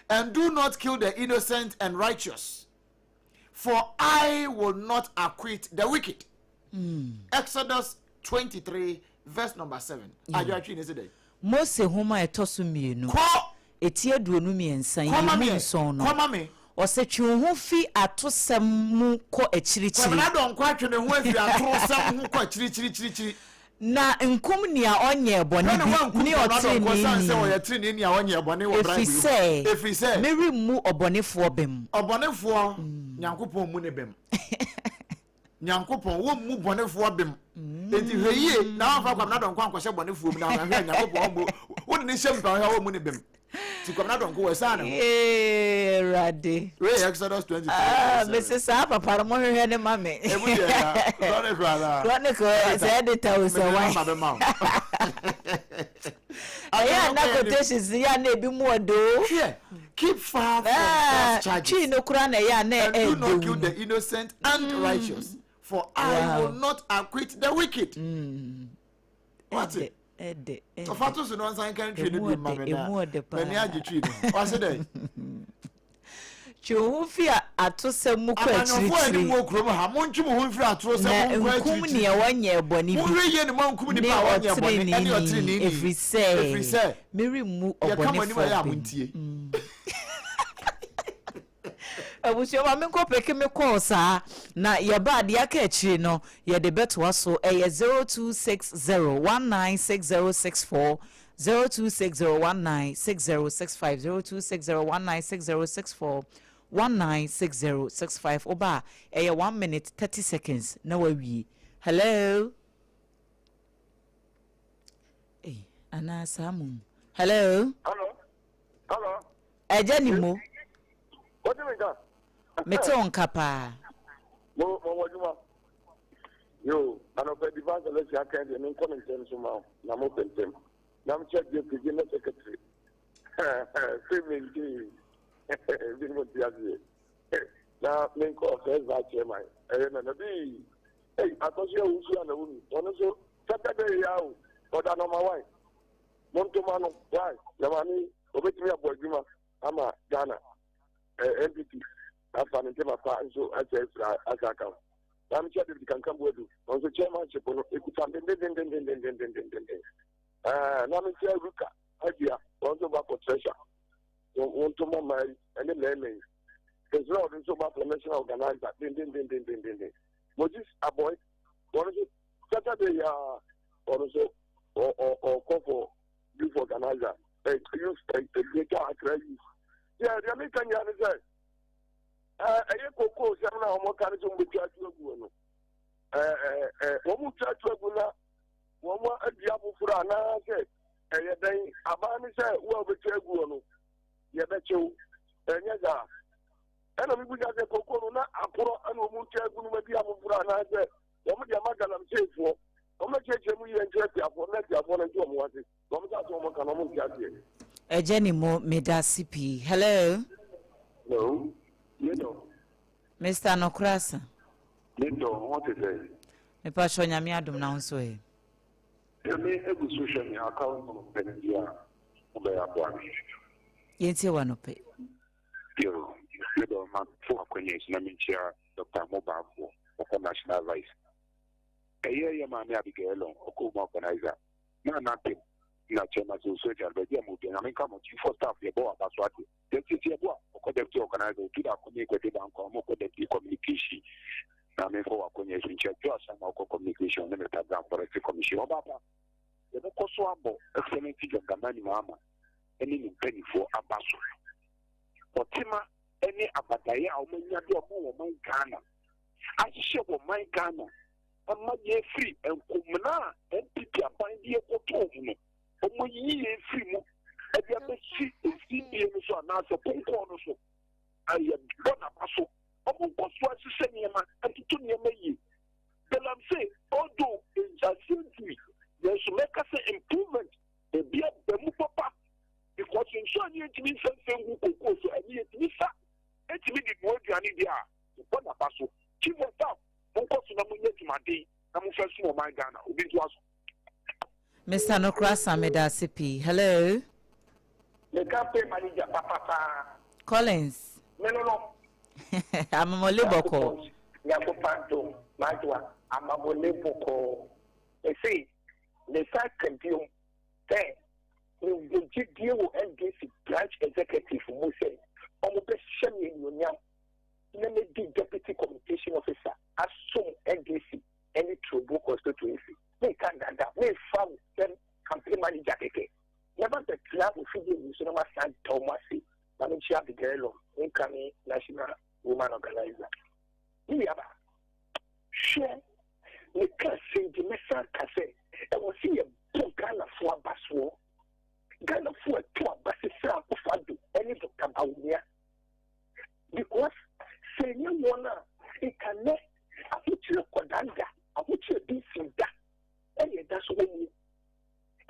and do not kill the innocent and righteous, for I will not acquit the wicked." Exodus 23 verse number 7. Adwatwi ne sɛ dɛ. Mose homa a ɛtɔ so mmienu. Kɔ. Eti 23 yi Kɔma mu me. 7 no. Kɔma me. Ɔsɛ twe wo ho fi atosɛm mu kɔ akyirikyiri. Kwabena Dɔnkɔ atwe ne ho afiri atorosɛm ho kɔ akyirikyirikyirikyiri. Na nkum nea ɔnyɛ bɔne Hwɛ ne bi wankum ne Kwabena Dɔnkɔ san sɛ ɔteneneeni. Ɔyɛ teneneeni a ɔnyɛ bɔne wɔ Ɛfiri bribe yi ho. sɛ Ɛfiri sɛ meremmu ɔbɔnefoɔ bem. Ɔbɔnefoɔ, Nyankopɔn mu ne bem. Nyankopɔn wɔmmu bɔnefoɔ bem. Enti hwɛ yie na wamfa Kwabena Dɔnkɔ ankɔhyɛ bɔnefoɔ mu na ahwɛ Nyankopɔn ɔmmu wode ne hyɛ mu pa hwɛ wɔmmu ne bem. Nti Kwabena Dɔnkɔ wɔ ɛsaa ne ho. Ee, Awurade. Wei yɛ Exodus 23 Ah, verse 7. mese saa papa no mohwehwɛ ne ma me. Emu deɛ ya Chronicle anaa? Chronicle sɛ editor o sɛ Mede wan. number bɛma wo. Ɛyɛ a na quotations yɛ a na ebi mu ɔdo o. Hwɛ, keep far from false charges. Twi no kora na ɛyɛ a na And do not kill ɛɛdɛ the innocent and righteous, for I will not acquit the wicked. What? Ɛdɛ. Ɛdɛ, ɛdɛ. Ɔfa to so na ɔnsan nka ntwi no bi mma me na Emu ɔdɛ paa. M'ani agye twi no ho. Ɔse dɛn? Twe wo ho fi atosɛm mu kɔ Amanyɔfoɔ a akyirikyiri. anim wɔ kurom ha, montwe mo ho mfiri atorosɛm Na ho nkɔ nkum akyirikyiri. nea wanyɛ bɔne bi. Monhwɛ yie na moankum Ne nipa a wanyɛ bɔne ne ɔteneneeni, ɔteneneeni, ɛfiri sɛ ɛfiri sɛ meremmu yɛka mo anim a ɛyɛ a ɔbɔnefoɔ bem. montie. Abusua ma menkɔ peke me kɔɔ saa na yɛba a deɛ aka akyire no yɛde bɛtoa so ɛyɛ 0260196064 0260196065 0260196064 196065 woba a ɛyɛ 1 minute 30 seconds na wawie. Hello. Ei, anaa saa mom. Hello. Hello. Hello. Ɛgya ni mo. Wote me nka? Mete wo nka paa. Mo mo wɔ adwuma. Yo, anɔpa divine selection aka deɛ menkɔ ne ntɛm so ma wo na mo pɛ ntɛm. Na mekyɛ JP general secretary. Sɛ maintain. Bi mo te aseɛ. Na menkɔ first vice chairman. Ɛyɛ nana bi. Ei, akɔso yɛ wusu a na wumi. Ɔno nso Saturday ya o. Ɔda number one. Montoma no. Why? Na maame obetumi abɔ adwuma ama Ghana. NPP afa ne ntɛm apa nso akyɛ afira asa aka ho. Na mekyɛ David Kankan Boadu. Ɔno nso chairmanship no ekuta dendendendendendendendenden. Na mekyɛ Ruka Adua. Ɔno nso ba for treasure. Montoma mmaa yi ɛne mmarima yi. Israel nso ba for national organizer dendendendendenden. Moses Aboy. Ɔno nso Saturday ya ɔno nso ɔkɔ for youth organizer youth Greater Accra youth. Yɛ deɛ meka nyinaa ne sɛ ɛyɛ kokoo sɛm no a wɔka no sɛ wɔbɛtwa atu agu no, wɔn twa atu agu na wɔn adua foforɔ anaasɛ ɛyɛ dɛn abaa ne sɛ wo a wobɛtwa agu no yɛbɛkyew ɛnyɛ saa. Ɛna mebusa sɛ kokoo no na aporɔ ɛna wɔn twa agu no adua foforɔ anaasɛ wɔn de ama galamseyfoɔ wɔn akyerɛkyerɛ mu yie nkyerɛ akuafoɔ na akuafoɔ no nte wɔn ase na wɔn sɛ asɛ wɔn ka na wɔn nte aseɛ. Ɛgya ni mo medase pii. Hello. Hello, me dɔ. Mister Nokorasa. Me dɔ, ho te sɛn? Mepakyɛw, Nyame adom na wo nso ɛ? Nyame agu so hwɛ me aka wo ho pɛ bi a wobɛyɛ aboa me. Yɛntie wo anɔpɛ. Yo, me dɔ, ma fo akwanya yi so na menkyia Dr. Amobafoɔ, ɔkɔ National Vice. Ɛyɛ yɛ maame Abigail Elon, ɔkɔ mu organizer. Na anapem na chairman sɛ osu agya no baabi a mo bia Nyame nka mo. Chief of staff yɛbɔ wɔ aba so ate. Deputy Yeboah ɔkɔ deputy organizer, otu da akɔ ne Kwadwo Dankwa ɔmo kɔ deputy communication. Na me mfa wɔ akɔnya so nkyɛ Joash ama ɔkɔ communication ne Mr. Brown forestry commission. Ɔba pa yɛbɛkɔ so abɔ Excellency John Dramani Mahama ne ne mpanimfoɔ aba so. Ɔtema ne abadaeɛ a wɔanya de ɔma wɔn man Ghana ahyehyɛ wɔn man Ghana ama yɛfiri nkomena a NPP aban de yɛkɔtɔɔ mu no, wɔyi yɛn firi mu de abɛsi mfidie no so anaasɛ konkɔn no so a yɛbɔ n'aba so. Wɔn nkɔ so ahyehyɛ nneɛma, ntoto nneɛma yie. Galamsey, although aseɛ ntui, nanso mɛka sɛ improvement ebi aba mu papa because nsuo a ne yɛntumi nsa nsa ngu kokoo so, ɛne yɛtumi sa ɛtumi de noa aduane deɛ a, yɛbɔ n'aba so. Chief of staff, monkɔ so na monyɛ adwumaden na momfa nsom ɔman Ghana. Obi ntoa so. Mister Nokrasa medase pii. Hello. Me campaign manager papa paa. Collins. Me no no. Amamole bɔkɔɔ. Nyankopɔn adom m'adwoa amamole bɔkɔɔ. Mese me san ka biom sɛ me wɔ gyidie wɔ NDC branch executive mu sɛ wɔn bɛ hyɛ me anuonyam na me di deputy communication officer asom NDC ɛne Trobu constituency. Menka dada, memfa wo sɛ campaign manager kɛkɛ. Mɛba bɛtena ofidie yi so na masan da wɔn ase. Ma menkyia Abigail, incoming national woman organizer. Me nuaba, hwɛ, meka asɛm bi, mɛsan ka sɛ, ɛwɔ sɛ yɛbɔ Ghanafoɔ aba soɔ. Ghanafoɔ ɛto aba sesɛ Akufo-Addo ɛne Dr. Bawumia. Because sɛ ɛnyɛ wɔn a, nka nnɛ ahokyerɛ kɔdanda, ahokyerɛ bi nsi da, ɛne ɛda so wɔ mu.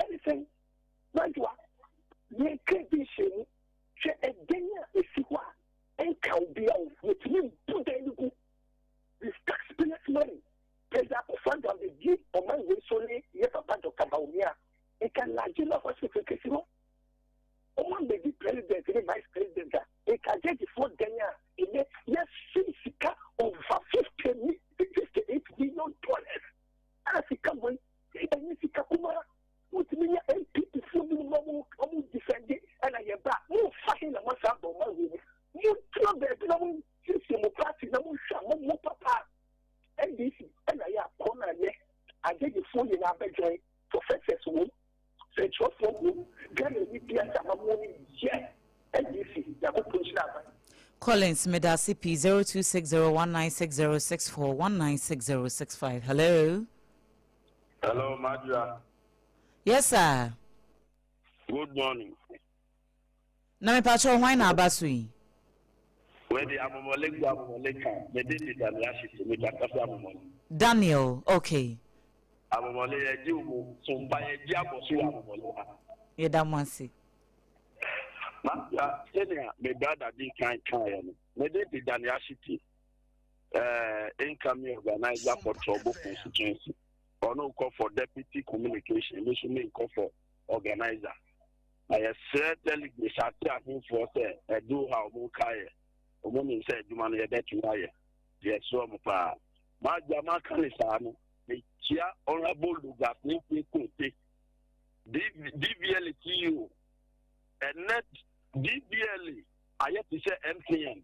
Ɛne sɛn, Madwoa, yɛnka bi nhyɛ mu. Hwɛ ɛdan a ɛsi hɔ a, ɛnka obi a o, yɛtumi bu dan no gu with taxpayers money. President Akufo-Addo abɛdi ɔman wei so ne yɛ papa Dr. Bawumia. Nka Nigeria hospital kɛsi hɔ. Wɔn abɛdi president ne vice president a, nka judgefoɔ dan a ɛnɛ yɛfiri sika over $58 million a sika wei ɛnyɛ sika kumaa. Wotumi nya NPP foɔ bi mu ɔmo defend ɛna yɛ ba mo fa he na mo asa abɔ ɔmo awie mu mo tena baabi na mo siesie mo party na mo hwɛ mo mo papa. NDC ɛna yɛ akɔ na yɛ agyegyefoɔ nyinaa bɛjoin, professors wom, sɛnkyerɛfoɔ wom, Ghana ni bia sɛ amamuo no yɛ NDC. Nyankopɔn nhyira aban. Collins Medasi P 0260196064 196065. Hello. Hello, Madra. Yes, sir. Good morning. Na me pacho hwan na aba so yi? Wede Amomole gu Amomole kan. Mede di Daniel Ashite, me kasa Amomole. Daniel, okay. Amomole ye gye wo so mpa ye gye abɔ so wɔ Amomole ha. Yɛda mo ase. Madra, sɛnea me brother di kan kan yɛ no, mede di Daniel Ashite. Incoming organizer for Trobu constituency. Ɔno kɔ for deputy communication, me nso me nkɔ for organizer. Na yɛsrɛ delegates ate ahemfoɔ sɛ ɛduru ha a ɔmo kaeɛ, ɔmo nim sɛ adwuma no yɛbɛtumi ayɛ. Yɛsrɛ ɔmo paa. Magya maka ne saa no, mekyia Honorable Lucas Nifie Kote, DVLA CEO. Ɛnɛ DVLA ayɛ te sɛ MTN,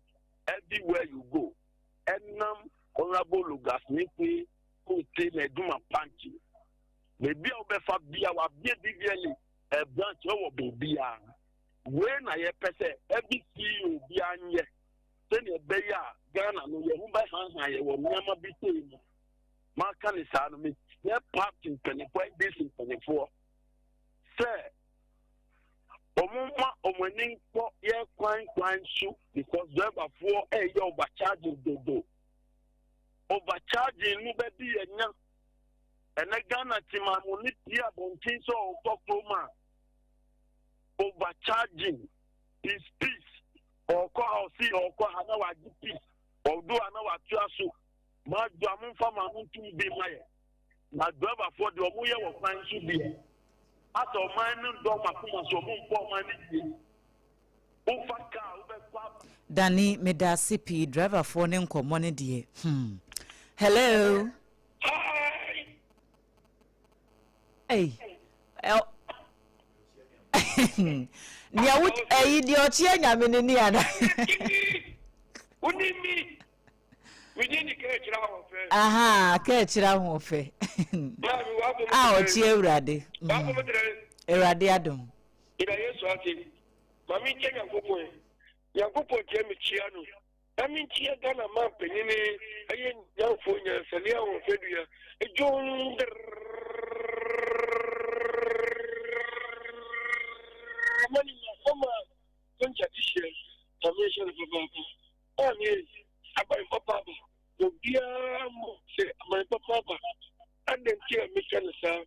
everywhere you go. Ɛnam Honorable Lucas Nifie Kote na adwuma panchi. Beebi a wobɛfa bia wabie DVLA ɛ branch ɛwɔ beebiara. Wei na yɛpɛ sɛ every CEO biara nyɛ sɛnea ɛbɛyɛ a Ghana no yɛn ho bɛhanhan yɛ wɔ nneɛma bi sei mu. Maka ne saa no, mesrɛ party mpanimfoɔ, NDC mpanimfoɔ, sɛ wɔn ma wɔn ani nkɔ yɛ kwan kwan so, because driverfoɔ ɛyɛ overcharging dodo. Overcharging no bɛbi yɛ nya. Ɛnɛ Ghana timamu ne pie abɔnten sɛ ɔkɔ kurom a, overcharging is peace. Ɔkɔ ha, ɔsi ɔkɔ ha na wagye peace, ɔdo ha na watoa so. Maa do a momfa maa mo ntum bi ma yɛ na driverfoɔ deɛ ɔmo yɛ wɔ kwan so deɛ asɛ ɔman no dɔ ɔmo akoma so, ɔmo mpɔ ɔman no yie. Wofa kaa wobɛkɔ aba. Dani Medasi pii, driverfoɔ ne nkɔmmɔ ne deɛ. Hello. Hi. Hey. El nea wo ɛyi deɛ ɔkyeɛ Nyame no ni ana? Woni mi. Mede ni ka kyerɛ ahoɔfɛ. Aha, ka kyerɛ ahoɔfɛ. Maame wabɔ mu. A ɔkyeɛ Awurade. Wabɔ mu tere. Awurade adom. Ida Yesu ase. Maame nkyɛ Nyankopɔn. Nyankopɔn kyerɛ me kyia no. Na me nkyia Ghana man panyini ɛyɛ nyanfoɔ nyansani ahoɔfɛ dua. John Dramani Mahama twenty adehyeɛ. Maame nhyɛ no papaapa. Maame aban papa aba. Obiara mmɔ sɛ aban papa aba. Adɛn nti a meka no saa?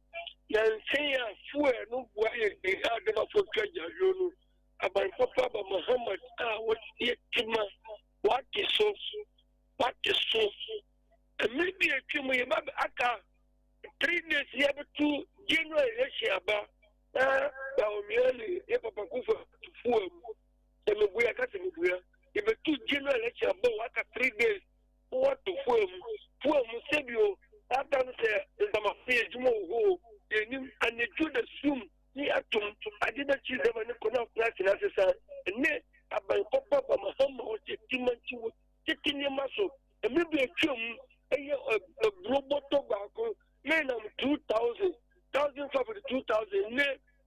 Nansa yi a fuel no boa yɛ den a adɔbafoɔ twa gyadwo no, aban papa aba. Muhammad a wɔyɛ tema wate so wate so. Mmere bi atwa mu yɛba aka 3 days yɛbɛto general election aba na Bawumia yɛ papa Kufa fuel mu sɛ mebua ka sɛ mebua yɛbɛto general election aba o, aka 3 days wɔto fuel mu, fuel mu sɛbio ata no sɛ nsamafo yɛ adwuma wɔ hɔ o, yɛnim anadwo da sum ne atom ade bɛkyi dɛma ne kɔ na price no asesa. Ɛnɛ aban papa ba, Mahama ɔkyɛ tima nti wɔ tete nneɛma so. Ɛmere bi atwa mu ɛyɛ aburo bɔtɔ baako menam 2,000, 1,500, 2,000 ne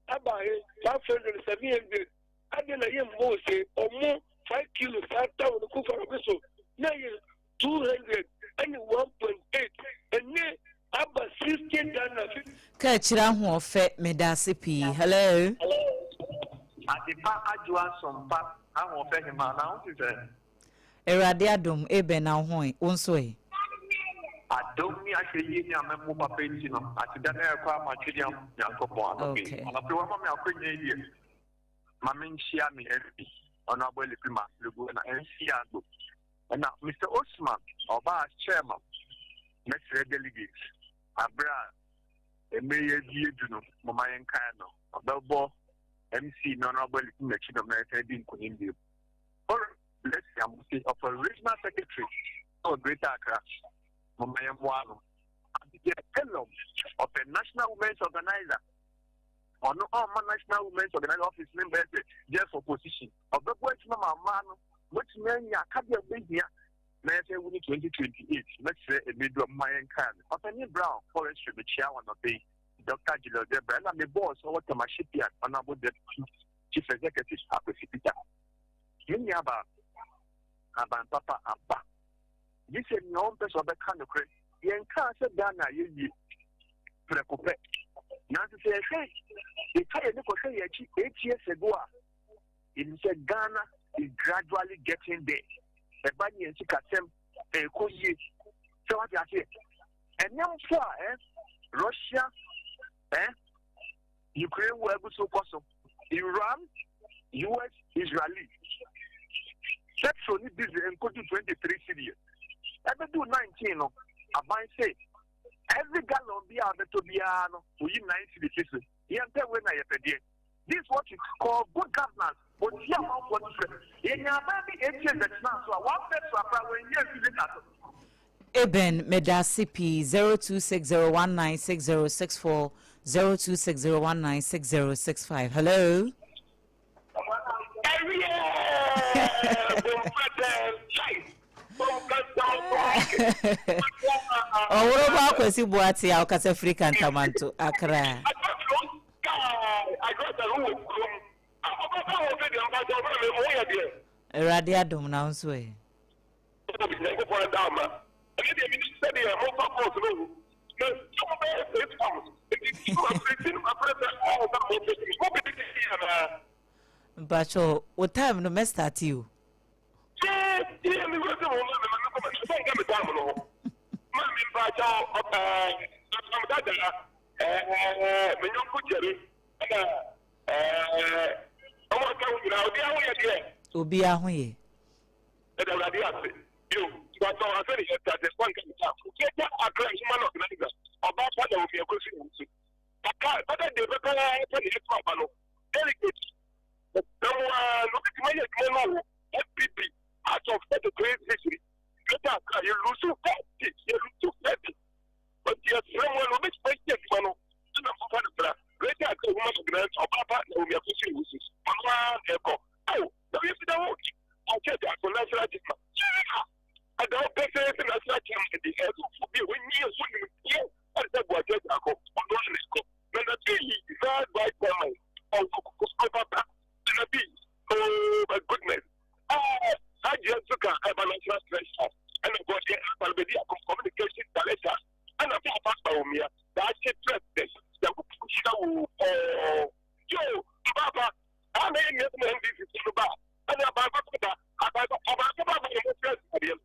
aba he 500, 700 ade na yɛ mbɔ sɛ ɔmo 5 kilo saa tawo no kufa no bi so na yɛ 200 ɛne 1.8, ɛne aba 60 Ghana. Ka kyerɛ ahoɔfɛ, medase pii. Hello. Adepa Adwoa Sɔmpa ahoɔfɛ hema na ho te sɛ? Awurade adom, eben na wo ho ɛ, wo nso ɛ? Adom ne ahwɛ yie ne amammu papa nti no, aseda no ɛkɔ ama Twedeɛ Nyankopɔn anɔpɛ yi. Anɔpɛ wama me akwanya yi deɛ, ma menhyia me MP Honorable Elikplim Asirigu na MC Agbo ɛna Mr Osman ɔbaa chairman. Mɛsrɛ delegate aberɛ a Mmerɛ yɛ di edu no, moma yɛnkae no. Ɔbɛbɔ MC no Honorable Elifim n'akyi dɔm na yɛsan di nkonim bio. Honorable Blessing Amose, ɔfɔ Regional Secretary wɔ Greater Accra, moma yɛmmoa no. Abigail Elom, ɔpɛ National Women's Organizer. Ɔno ɔmma National Women's Organizer office no mbɛyɛ sɛ just for position. Ɔbɛbɔ adwuma ma mmaa no wɔatumi anya akadeɛ a wɔbɛhia na yɛsɛ wini 2028. Mɛsrɛ ɛmɛdu a moma yɛnkaa no. Ɔpanin Brown, Forestry, mekyia wɔn ɔbɛ yi. Dr. Julius Debra, ɛna me boss ɔwɔ Tema Shipyard, Honorable Deputy Chief Executive Akwesi Peter. Me nua baa, aban papa aba. Gye sɛ nea ɔmpɛ sɛ ɔbɛka nokorɛ. Yɛnkaa sɛ Ghana ayɛ yie prɛko pɛ. Nanso sɛ yɛhwɛ, yɛtwa yɛn ani kɔhwɛ yɛn akyi 8 years ago a, yɛnim sɛ Ghana is gradually getting there. Ɛba ne yɛn sikasɛm ɛrekɔ yie. Sɛ wate aseɛ, ɛnɛ mpo a Russia Ukraine war agu so kɔ so, Iran, US, Israeli. Petrol ne diesel nkodu 23 cedi. Ɛbɛdu 19 no, aban sɛ every gallon bi a bɛtɔ biara no, oyi 9 cedi fi so. Yɛmpɛ wei na yɛpɛ deɛ. This is what you call good governance. Oti amanfoɔ no sɛ yɛnya aban bi 8 years ɛtena so a, one petrol akora wɔnyɛ mfi lita so. Eben, medase pii. 0260196064, 0260196065. Hello. Ɛwiɛ bɔnfɛtɛ chai bɔnfɛtɛ. Ɔworo bɔ Akwasi Boate a ɔkasa firi Kantamanto, Accra. Adwata wɔ kurom akɔkɔkɔ wɔ fɛ deɛ mpakyɛ ɔbɛrɛ mi ɔwɔ yɛ deɛ. Awurade adom na wo nso ɛ. Nyankopɔn ada ama ɛne deɛ mede sɛdeɛ momfa course no ho na sɛ mobɛyɛ 6 pounds nti mafrɛti no mafrɛ sɛ ɔba mɔfɛti mobɛdi anaa? Mpakyɛ, wo time no mɛ start o. Yɛ me wura sɛ mo ma me ma me kɔma sɛ nka me time no ho ma me mpakyɛ ɔmdada me nyɔnko gyere ɛna ɔmo aka wo nyinaa obiara ho yɛ deɛ. Obiara ho yɛ. Ɛda Awurade ase yo mpakyɛ asɛ ne yɛ start ɛkɔ nka me time yɛgya Accra Human Organizer ɔbaa pa na omi ɛkɔ si ne so kaka Saturday pɛpɛɛpɛ ne yɛto aba no delegate na mo a na obetumi ayɛ adwuma no wɔ NPP out of 33 victory Greater Accra yɛ lose 40, yɛ lose 30, but yɛsrɛ mu a na obetumi ayɛ adwuma no ɛna mfofa no bra Greater Accra Human Organizer ɔbaa pa na omi ɛkɔ si ne so ɔno ara na ɛkɔ awo na yɛ fi da hɔ ɔkyɛ de akɔ national chairman ɛda wo pɛsɛɛsɛ national chairman de ɛsofo bi a wɔnyi ɛho nimdeɛ ɛde sɛ Boakye Agyarko ɔno ara na ɛkɔ na na bi yi third vice chairman ɔkɔkɔ papa na bi. Oh my goodness, ɛɛ Hajia nso ka ɛba national treasurer ɛna gɔdeɛ abalabɛdi akɔ communication director ɛna papa Bawumia daakye president. Nyankopɔn hyira wo pɔɔ yo papa a na yɛ nua sɛ NDC so no ba ɛna aban papa ba aban aban papa ba na mo fɛ adeɛ no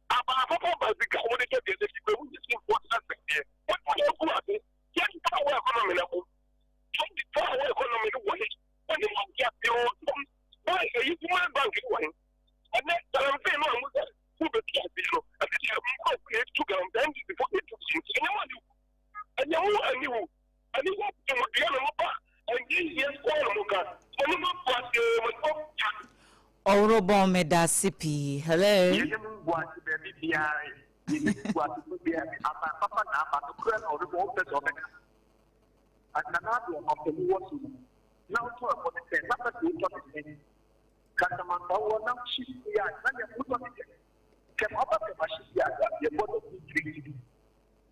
aban papa ba sika wɔn de kyɛ deɛ ɛdi pɛ wunye si nfɔ asɛ deɛ wɔn mo yɛ gu ase yɛn ti wɔ economy na mo 24 hour economy no wɔ he wɔne mo adi ase o tom wɔn eyi kuma bank wɔ he ɛnɛ galamsey no a mo sɛ mo bɛ tu ase no ɛnɛ deɛ nkurɔfo na etu galamsey NDC fo na etu galamsey ɛnyɛ mo aniwu ɛnyɛ mo aniwu aniwu mo dua na mo ba ɛnyɛ yie kɔɔ na mo ka mo ne mo bu ase mo ne mo ya. Ɔworobɔn, medase pii. Hello. Yɛne mu ngu ase baabi biara, yɛne mu ngu ase baabi biara. Aban papa na aba nokorɛ na ɔrebɔ wopɛ sɛ ɔbɛka Nana Addo ɔmampanin wɔ so no na wotɔ ɛbɔ ne sɛn na pɛ sɛ wotɔ ne sɛn Kantamanto wɔ na shipyard na nea wotɔ ne sɛn kɛm ɔba kɛm a shipyard a yɛbɔ no 3 cedi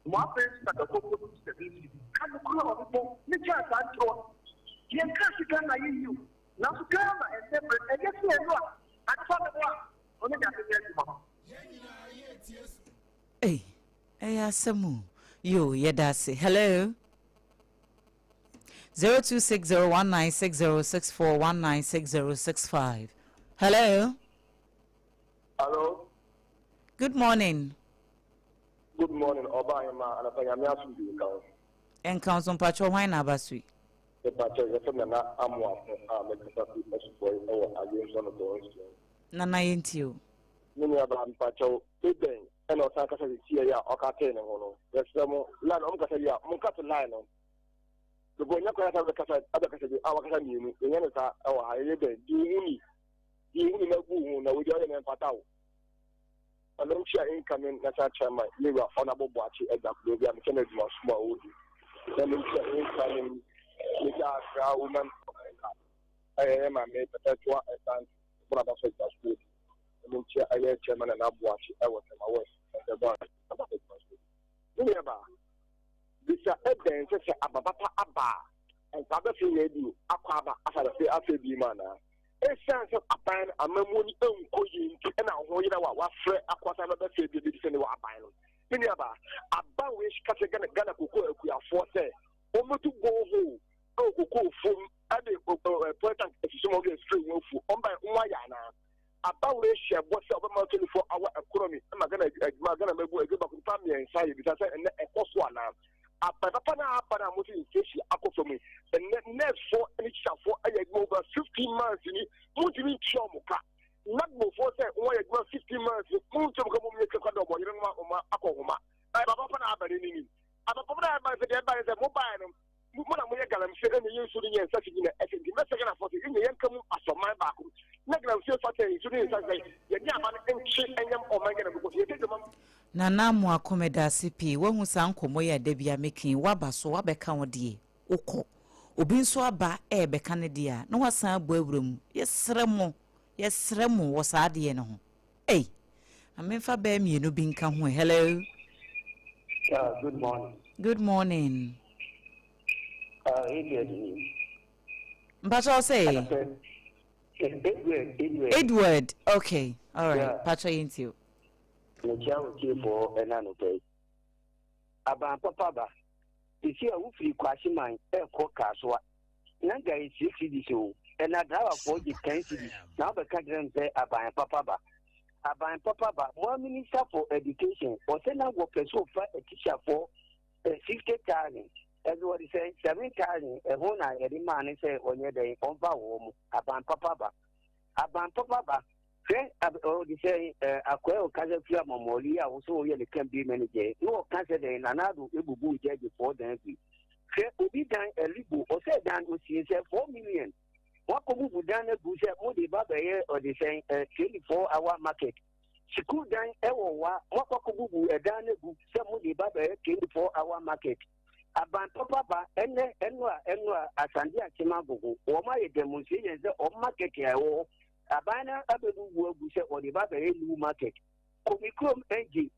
mo afei nso na dɔkɔ kɔ du 7 cedi ka nokorɛ ɔrebɔ ne kyɛ saa ntorɔ yɛnka se Ghana yɛ yie o nanso Ghana ɛnnɛ berɛ ɛnyɛ sɛ ɛno a adepa ne ho a ɔne Nyame nyɛ adwuma. Ei, ɛyɛ asɛm o. Yo, yɛda ase. Hello. 0260196064, 196065. Hello. Hello. Good morning. Good morning, Ọba Ahema Anapa Nyame asomdwe nka ho. Ɛnka nso. Mpakyɛ, hwan na aba so yi? Mepakyɛ, yɛfrɛ me Nana Amoako a mekasa fi Asupɔe wɔ Adwensɔ no Dɔn nsia. Nana, yɛntie o. Me nua baa mpakyɛw ebɛn ɛna ɔsan kasa sesiei a ɔka tee ne ho no yɛsrɛ mo line ɔmo kasa wie a mo nka to line no because ɔnya kwan asa abɛkasa abɛkasa bi a wakasa mienu yɛnyɛ no saa ɛwɔ ha yɛyɛ dɛn di wo ho ni di wo ho ni na gu wo ho na wei deɛ ɔyɛ no ɛmfata wo ma menkyia incoming national chairman yɛwura Honourable Boakye Agya baabi a mekyɛ no adwuma som a ɔredi na menkyia incoming Major Accra woman organizer ɛyɛ yɛ maame Perpetua Asante bɔn aba so adwuma som ɔredi na menkyia ɛyɛ chairman Nana Boakye ɛwɔ Tema West ɛsɛ bɔn aba so adwuma som ɔredi. Me nuabaa, bisa ɛdɛn sɛ sɛ aba papa aba a, nka abɛfrɛ radio akɔ aba asa abɛfrɛ afrɛ bi mu anaa? Esiane sɛ aban no amammuo no nkɔ yie nti na wo ho yera wo a wafrɛ akɔ asa abɛfrɛ bi abɛdi sɛ ne wɔ aban no. Me nuabaa, aban wei ka kyerɛ Ghana Ghana koko akuafoɔ sɛ wɔmmɛtu borehole wɔ kokoo fam de poly tank asisi mu a wɔde spray wɔn afuo. Wɔn bae wɔn ayɛ anaa? Aba wei hyɛ bɔ sɛ ɔbɛma 24 hour economy ma Ghana adwuma Ghana mmabu adwuma baako nipa mmiɛnsa yɛ bisa sɛ ɛnɛ ɛkɔ so anaa? Aba papa no aba no a mo sɛ inflation akɔ fam yi ɛnɛ nursefoɔ ne teacherfoɔ ayɛ adwuma over 15 months ni montumi ntua wɔn ka. NADMOfoɔ sɛ wɔn ayɛ adwuma 15 months ni montua wɔn ka mo nyɛ kakra dɛ wɔn yerenom wɔn akɔ nhoma. Aba papa no aba no ni aba papa no aba no sɛ deɛ ɛbaeɛ sɛ mo baeɛ no mo na moyɛ galamsey ɛna yɛ nsuo no nyɛ nsa si nyina ɛsɛ nti mɛsɛ Ghanafoɔ sɛ yɛnyɛ yɛnka mu asɔman baako na galamsey fa sɛ nsuo no yɛ nsa sɛ yɛne aba no nkye ɛnyɛm ɔman Ghana because yɛsɛ dwuma. Nana Amoako medase pii wahu saa nkɔmmɔ yi a da bia meka yi waba so wabɛka wo deɛ wokɔ obi nso aba ɛɛbɛka ne deɛ a na wasan abɔ awura mu yɛsrɛ mo yɛsrɛ mo wɔ saa adeɛ no ho ei ma memfa bɛɛ mienu bi nka ho ɛ hello. Good morning. Good morning. Edward ni. Mpatsɔ sɛ. Edward, Edward. Edward, okay, all right. Yeah. Mpatsɔ yɛn ti o. Mekyia wo tiefoɔ ɛna anɔpa yi. Aban papa ba, sisi a wofiri Kwahyeman ɛrekɔ Kasoa, na nka yɛ 6 cedis o, ɛna driverfoɔ gye 10 cedis, na wobɛka kyerɛ m sɛ aban papa ba. Aban papa ba, mo a minister for education, ɔsɛ na wɔpɛ sɛ ɔfa atikyafoɔ 60,000, ɛso wɔde sɛ 7,000 ɛho na yɛde maa ne sɛ ɔnyɛ dɛn ɔmfa wɔ mu. Aban papa ba. Aban papa ba. Hwɛ ɔde sɛ akwaa ɔkasa firi amamɔli a wɔsɛ wɔyɛ ne campaign manager na ɔka sɛ dɛn Nana Addo ebubu gyɛgyefoɔ dan bi. Hwɛ obi dan ɛlibo ɔsɛ dan osie sɛ 4 million. Wakɔ bubu dan no agu sɛ mo de ba bɛyɛ ɔde sɛn 24 hour market. Sukuu dan ɛwɔ wa wakɔ akɔ bubu ɛdan no agu sɛ mo de ba bɛyɛ 24 hour market. Aban papa ba ɛnɛ ɛno a ɛno a Asante Akyem Agogo wɔn ayɛ demonstration sɛ wɔn market a ɛwɔ hɔ aban no abɛbubu agu sɛ wɔde ba bɛyɛ new market. Komikurom ɛngye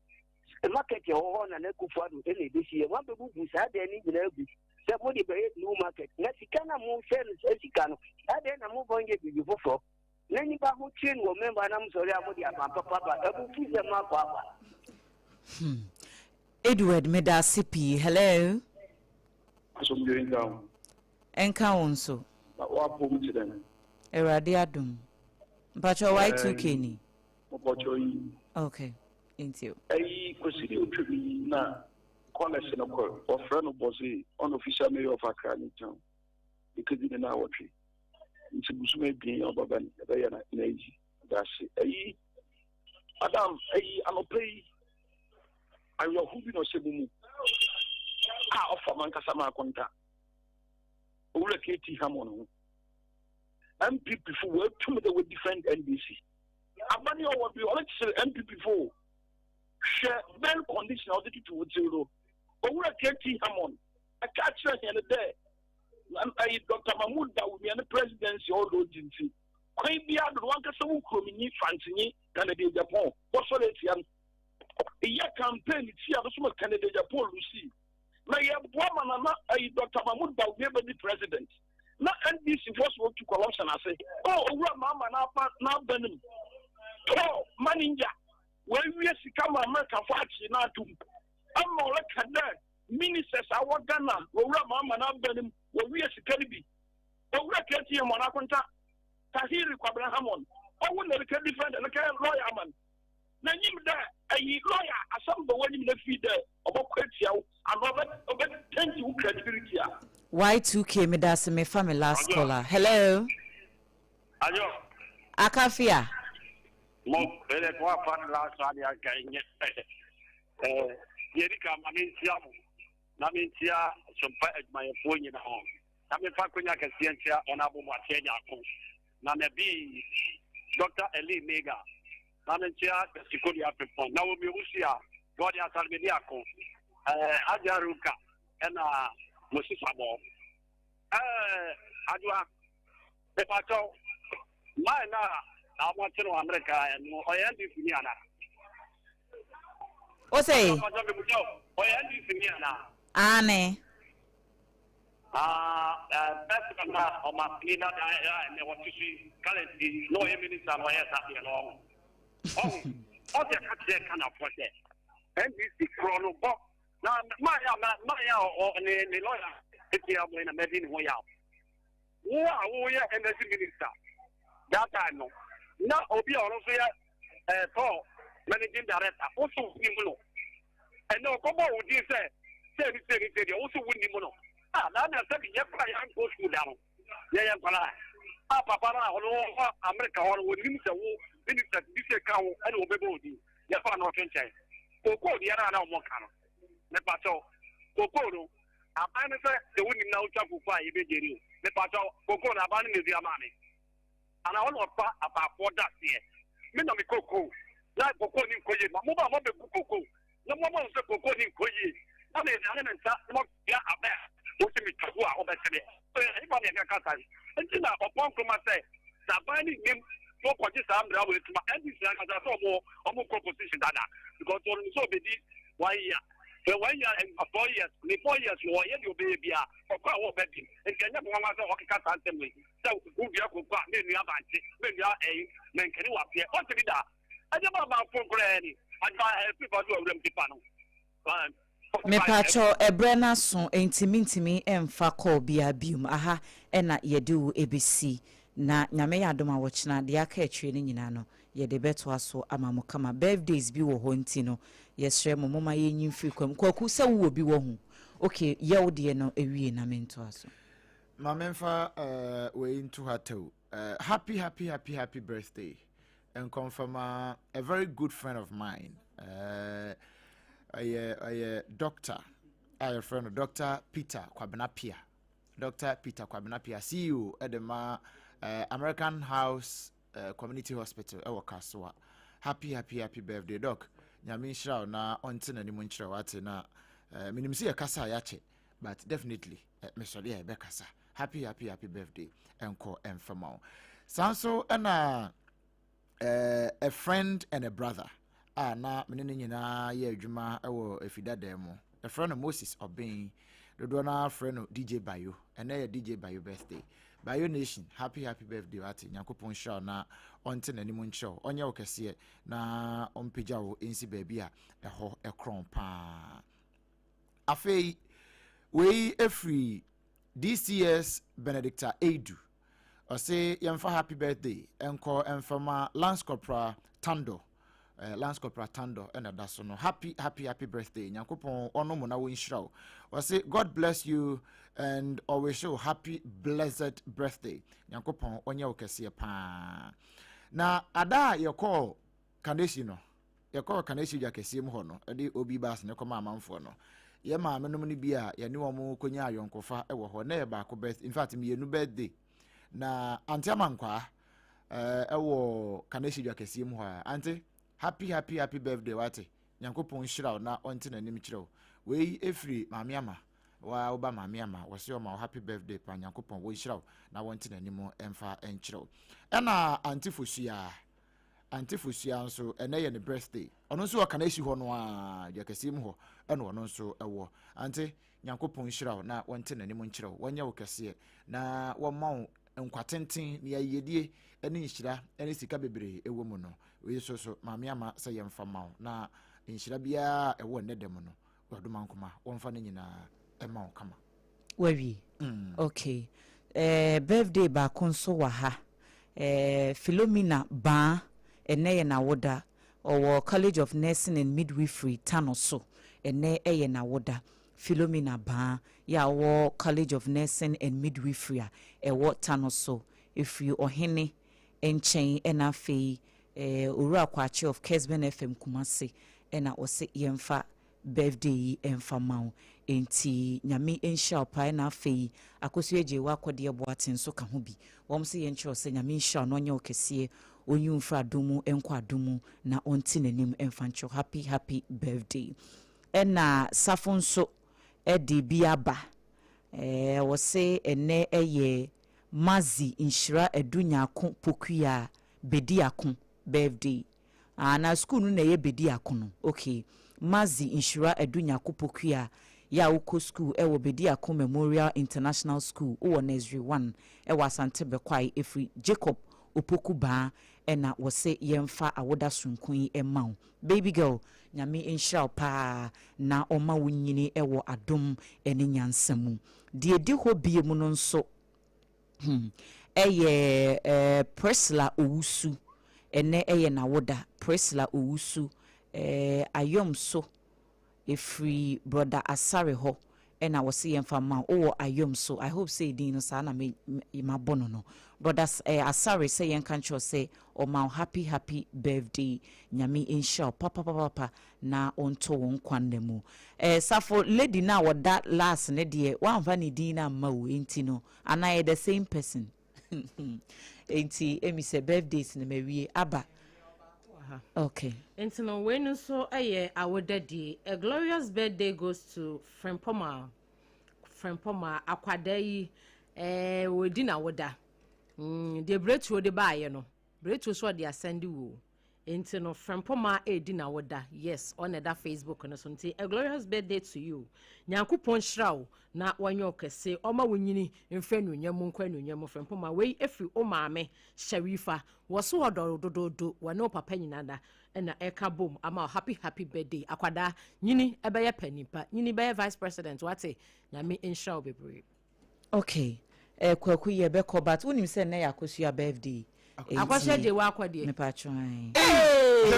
market ɛwɔ hɔ na Akufo Addo ɛna ebesi yɛ wɔn abɛbubu saa dan no nyinaa agu sɛ mo de bɛyɛ new market na sika na mo sɛ no sɛ sika no saa dan na mo bɔ nyɛ biribi foforɔ na nipa ho kyerɛ no wɔ mɛmba na mo sɔre a mo de aban papa ba abufu sɛ mo akɔ aba. Edward medase pii hello. Asomdwe nka wo. Ɛnka wo nso. Na wapɔ mu te dɛn? Awurade adom. Mpatsɔ Y2K ni. Mpatsɔ yi. Okay, nti o. Ɛyi kwasi de otwa bi na kɔlɛs no kɔ wɔfrɛ no bɔse unofficial mayor of Accra New Town. Ekedi ne na awɔtwe. Nti busum ebien ɔbɛba no ɛbɛyɛ na na eyi dase. Ɛyi madam ɛyi anɔpɛ yi awerɛho bi na ɔhyɛ mu mu a ɔfa mankasa ma akonta. Owura KT Hammond ho. NPP fo wɔatum dɛ wɔ defend NDC. Abani ɔwɔ bi ɔrekyerɛ NPP fo hwɛ bail condition a ɔde tutu wo tsir do. Owura KT Hammond ɛka kyerɛ hɛn dɛ ɛyi Dr. Mahmood Bawumia ne presidency ɔwɔ do odi nti kwan biara do no wankasa wo kuromnyi Fransenyi Kennedy Agyapong wɔsɔre etia no. Eyɛ campaign tia no so ma Kennedy Agyapong lusi. Na yɛboa ma nana ɛyi Dr. Mahmood Bawumia bɛdi president. Na NDC fo so otu corruption ase. Oh, owura mama n'aba n'aba nim. Paul manager wɔawie sika ma America fo akye na atum. Ama ɔreka dɛ ministers a wɔ Ghana owura mama n'aba nim wɔwie sika no bi. Owura KT Hammond akonta Tahiri Kwabena Hammond. Ɔwo na ɛreka defend ɛreka lawyer aman. Na nyim dɛ ɛyi lawyer asɛm bɔ w'anim na fi dɛ ɔbɛkɔ atia wo anaa ɔbɛ ɔbɛ taint wo credibility a. Y2K medase mefa me last caller. Hello. Ayo. Akafia. Mo ɛdɛ ko afa ne last one adeɛ anka ɛnyɛ. Ɛɛ deɛ di kan ma menkyia mo na menkyia sompa adwumayɛfoɔ nyinaa na memfa akonya kɛseɛ nkyia Honourable Boakye Agyarko na na bi Dr. Eli Mega na menkyia Kwasi Kodua Frimpong na Omi Owusu a God Asare Bediako ɛɛ Agya Ruka ɛna Moses Abɔ ɛɛ Adwoa Mepakyɛw, man no a wɔakye no wɔ Amerika no, ɔyɛ NDC ni ana? O se? Mepakyɛw, mebusa o, ɔyɛ NDC ni ana? Aane. Ah, person na ɔmampani dada a ɛnɛ wɔte so yi, currently, na ɔyɛ minister na ɔyɛ saa deɛ no, ɔho. Ɔho, ɔde ɛka kyerɛ Ghanafoɔ sɛ, NDC korɔ no bɔ, na man a, man a ne ne lawyer etia mo yi na mɛdi ne ho yaw. Wo a woyɛ energy minister that time no, na obi a ɔno nso yɛ eh, Paul managing director, wo so wonim no. Ɛnna ɔkɔbɔ wo din sɛ sɛ ne sɛ ne sɛ deɛ wo so wonim no. Ah, na na sɛ yɛ kora yɛankɔ sukuu da no, yɛyɛ nkwadaa. A papa no a ɔno wɔ Amerika hɔ no, wɔnim sɛ wo minister bi sɛ ka wo ɛna wɔbɛbɔ wo din. Yɛfa no ɔto nkyɛn. Kokoo deɛ no a na wɔka no, mepakyɛw, kokoo no, Aban no sɛ sɛ wonim na wotwa koko a yɛbɛgye ni o. Mepakyɛw, koko no aban no na edua maa me? Anaa ɔna ɔfa abaafoɔ da aseɛ? Me na me koko na koko ni nkɔ yie ma mo ba mo abɛgu koko na mo ama sɛ koko ni nkɔ yie na me dane me nsa na mo dua abɛ a wosi me twa gu a wobɛte me. Ɛhefa na yɛka kasa yi? Nti na ɔpɔn nkruma sɛ sɛ aban no nim na ɔkɔgye saa mmara wei tuma NDC ankasa sɛ ɔmo ɔmo kɔ position dada because ɔnim sɛ ɔbɛdi one year. Sɛ wanya 4 years ne 4 years no, ɔyɛ deɛ ɔbɛyɛ biara, ɔkɔ a wɔba bi. Nti ɛnyɛ me nwanwa sɛ ɔkeka saa nsɛm wei sɛ wodua koko a, mennua bankye, mennua ɛyi mankani wɔ aseɛ. Ɔnte bi da. Ɛnyɛ ma amanfo koraa ni adwuma ɛfiri fa so awuram tipa no. Mepakyɛw, ɛberɛ no aso enti mentumi mfa call biara biom. Aha na yɛde wo bɛsi na Nyame yɛ adom a wɔkyena deɛ aka akyire no nyinaa no yɛde bɛtoa so ama mo kama. Birthdays bi wɔ hɔ nti no yɛsrɛ mo momma yɛnyi mfiri kwam. Kwaku, sɛ wowɔ bi wɔ ho? Ok, yɛ wo deɛ no wie na mentoa so. Ma memfa uh, wei nto ha tɛw. Happy, happy, happy, happy birthday nkɔmfama a very good friend of mine. Ɔyɛ ɔyɛ doctor a yɛfrɛ no Dr. Peter Kwabena Pia. Dr. Peter Kwabena Pia, CEO de ma American House Community Hospital ɛwɔ Kasoa. Happy, happy, happy birthday, doc. Nyame nhyira wo na ɔnte n'anim nkyerɛ wo ate na menim sɛ yɛkasa a yɛakyɛ, but definitely mesɔre a yɛbɛkasa. Happy, happy, happy birthday ɛnkɔ ɛmfama wo. Saa nso ɛna a friend and a brother a na mene ne nyinaa yɛ adwuma wɔ efidadan mu. Yɛfrɛ no Moses Ɔben. Dodoɔ no ara frɛ no DJ Bayo. Ɛnɛ yɛ DJ Bayo birthday. Bayo Nation, happy, happy birthday wate. Nyankopɔn nhyira wo na ɔnte n'anim nkyerɛ wo. Ɔnyɛ wo kɛseɛ na ɔmpagya wo nsi baabi a ɛhɔ ɛkorɔn paa. Afei, wei efiri DCS Benedicta Edu. Ɔse yɛmfa happy birthday ɛnkɔ ɛmfama Lance Corporal Tando. Lance Corporal Tando ɛna da so no. Happy, happy, happy birthday. Nyankopɔn ɔno mo na wɔnhyira wo. Ɔse God bless you and ɔwish you happy blessed birthday. Nyankopɔn ɔnyɛ wo kɛseɛ paa. Na ada a yɛkɔɔ Kaneshie no, yɛkɔɔ Kaneshie dwa kɛseɛ mu hɔ no, ɛde obi bus ne kɔma amanfoɔ no, yɛ maame nom no bi a yɛne wɔn kɔnya ayɔnkofa wɔ hɔ na yɛ baako birth, in fact mmienu birthday. Na Ante Amankwaa ɛwɔ Kaneshie dwa kɛseɛ mu hɔ a, Ante, happy, happy, happy birthday wate. Nyankopɔn nhyira wo na ɔnte n'anim kyerɛ wo. Wei ɛfiri Maame Ama, wa woba Maame Ama, wɔse ɔma wo happy birthday pa. Nyankopɔn wɔnhyira wo na wɔnte n'anim ɛmfa nkyerɛ wo. Ɛna Ante Fosua, Ante Fosua nso ɛnɛ yɛ ne birthday. Ɔno nso wɔ Kaneshie hɔ no a, dwa kɛseɛ mu hɔ ɛna ɔno nso ɛwɔ. Ante, Nyankopɔn nhyira wo na wɔnte n'anim nkyerɛ wo, wɔnyɛ wo kɛseɛ na wɔmma wo nkwa tenten ne ayiyedie ne nhyira ne sika bebree ɛwɔ mu no. Wei nso so Maame Ama sɛ yɛmfa ma wo na nhyira biara a ɛwɔ nnɛ da mu no, Wadoma Nkoma wɔmfa no nyinaa ɛma wo kama. Wawie? Okay. Birthday baako nso wɔ ha. Philomena Baa, ɛnɛ yɛ n'awoda. Ɔwɔ College of Nursing and Midwifery Tano so. Ɛnɛ ɛyɛ n'awoda. Philomena Baa yɛ a ɔwɔ College of Nursing and Midwifery a ɛwɔ Tano so. Ɛfiri ɔhene nkyɛn ɛna afei Eh, Owura Kwakye of Kesben FM Kumasi ɛna ɔse yɛmfa birthday yi ɛmfa ma wo. Enti Nyame nhyira wo paa ɛna afei Akosua Adjei w'akɔdeɛ Boateng nso ka ho bi. Wɔn se yɛnkyerɛ wo sɛ Nyame nhyira wo na ɔnyɛ wo kɛseɛ, ɔnyi wo mfiri adom mu nkɔ adom mu na ɔnte n'anim ɛmfa nkyerɛ wo. Happy happy birthday. Ɛna Safo nso ɛde bi aba. Eh, wɔse ɛnɛ ɛyɛ Mazi Nhyira Adu Nyarko Pokuaa Bediako birthday. Ah na school no na ɛyɛ Bediako no okay. Mazi Nhyira Adu Nyarko Pokuaa yɛ a wokɔ school ɛwɔ Bediako Memorial International School wowɔ Nursery one ɛwɔ Asante Bɛkwae ɛfiri Jacob Opoku Baa ɛna wɔse yɛmfa awoda soronko yi mma wo. Baby girl Nyame nhyira wo paa na ɔma wo nyini wɔ adom ne nyansa mu. Deɛ ɛdi hɔ biom no nso hmm ɛyɛ Priscilla Owusu, ɛnɛ ɛyɛ n'awoda, Priscilla Owusu eh, Ayomso Ɛfiri brɔda Asare hɔ ɛna wɔse yɛmfa mma wo, wowɔ Ayom so, I hope sɛ edin no saa na me mabɔ no no. Brɔda eh, Asare sɛ yɛnka nkyerɛ wo sɛ ɔma wo happy happy birthday, Nyame nhyira wo papapapapa na ɔnto wo nkwa nna mu. Eh, Safo, lady no a ɔda last no deɛ woamfa ne din no amma o, enti no anaa ɛyɛ the same person? Enti emi sɛ birthdays no mawie aba. Okay. Nti no wei no nso yɛ awodadie. A glorious birthday goes to Frimpoma. Frimpoma akwadaa yi ɛɛ wɔdi n'awoda. Deɛ Bretuo de baayɛ no, Bretuo so ɔde asɛnde wo. Nti no Frempoma redi n'awoda yes ɔna ɛda Facebook no so nti a glorious birthday to you Nyankopɔn nhyira wo na wɔnyɛ wo kɛse ɔma wo nyini mfiri anuonyam mu nkɔ anuonyam mu Frempoma wei ɛfiri wo maame Sharifa wɔ so ɔdɔ wo dodoodo wɔne wo papa nyina da ɛna ɛka bom ama wo happy happy birthday akwadaa nyini ɛbɛyɛ panin pa nyini bɛyɛ vice president wate Nyame nhyira wo bebree. Okay eh Kwaku yɛ bɛ kɔ but wonim sɛ nnɛ yɛ Akosua birthday enti Akosua gye wakɔ deɛ. Mepa kyɛw ae. Hey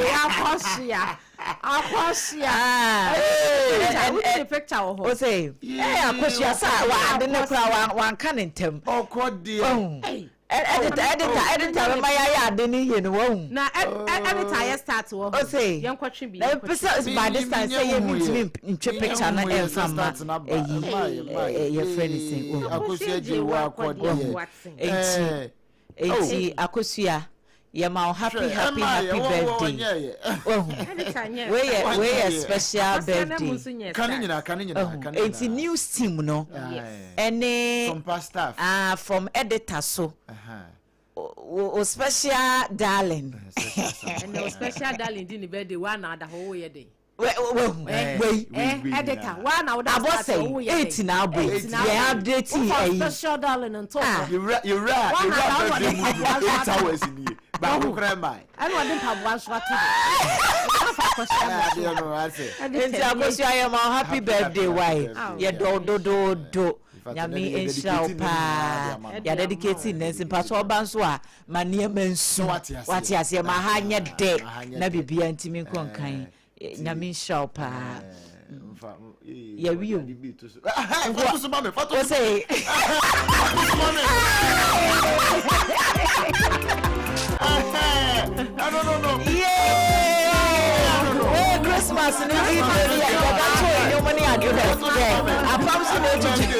Akosua Akosua Ah Wodi ne picture wɔ hɔ. Ose eh Akosua sa wa ade ne kora wa wanka ne ntɛm. Ɔkɔ deɛ. Editor editor editor bɛma yɛayɛ ade no yie no wahu. Na editor yɛ start wɔ hɔ. Ose yɛnkɔtwe bi na pɛ by this time sɛ yɛ mintumi ntwe picture no ɛmfa mma ɛyi yɛfrɛ ne sɛn wahu. Akosua gye wakɔ deɛ. Enti enti Akosua yɛma wo happy happy happy birthday wahu wei yɛ wei yɛ special birthday wahu enti news team no ɛne ah from editor so o special darling. Ɛnna o special darling di ne birthday wa na ada hɔ wo yɛ den. Wahu wei editor wa na woda abɔ sɛn eight na abɔ yi yɛ update yi ɛyi special darling nto ah yɛwura yɛwura yɛwura birthday mu 8 hours nie baako kora mmaa ɛna ɔde mpaboa nso ato do nti Akosua yɛ ma happy birthday wai yɛ dɔw dodoodo Nyame nhyira wo paa yɛ dedicate nnɛ nsi mpatsɔ ɔba nso a ma nneɛma nsu wate aseɛ ma ha nyɛ dɛ na biribiara ntumi nkɔ nkan Nyame nhyira wo paa yɛwie o wo sɛ Yay! Christmas ni ti di yɛ yɛbɛto nnwom ne ade dɛ dɛ apam so na etutu.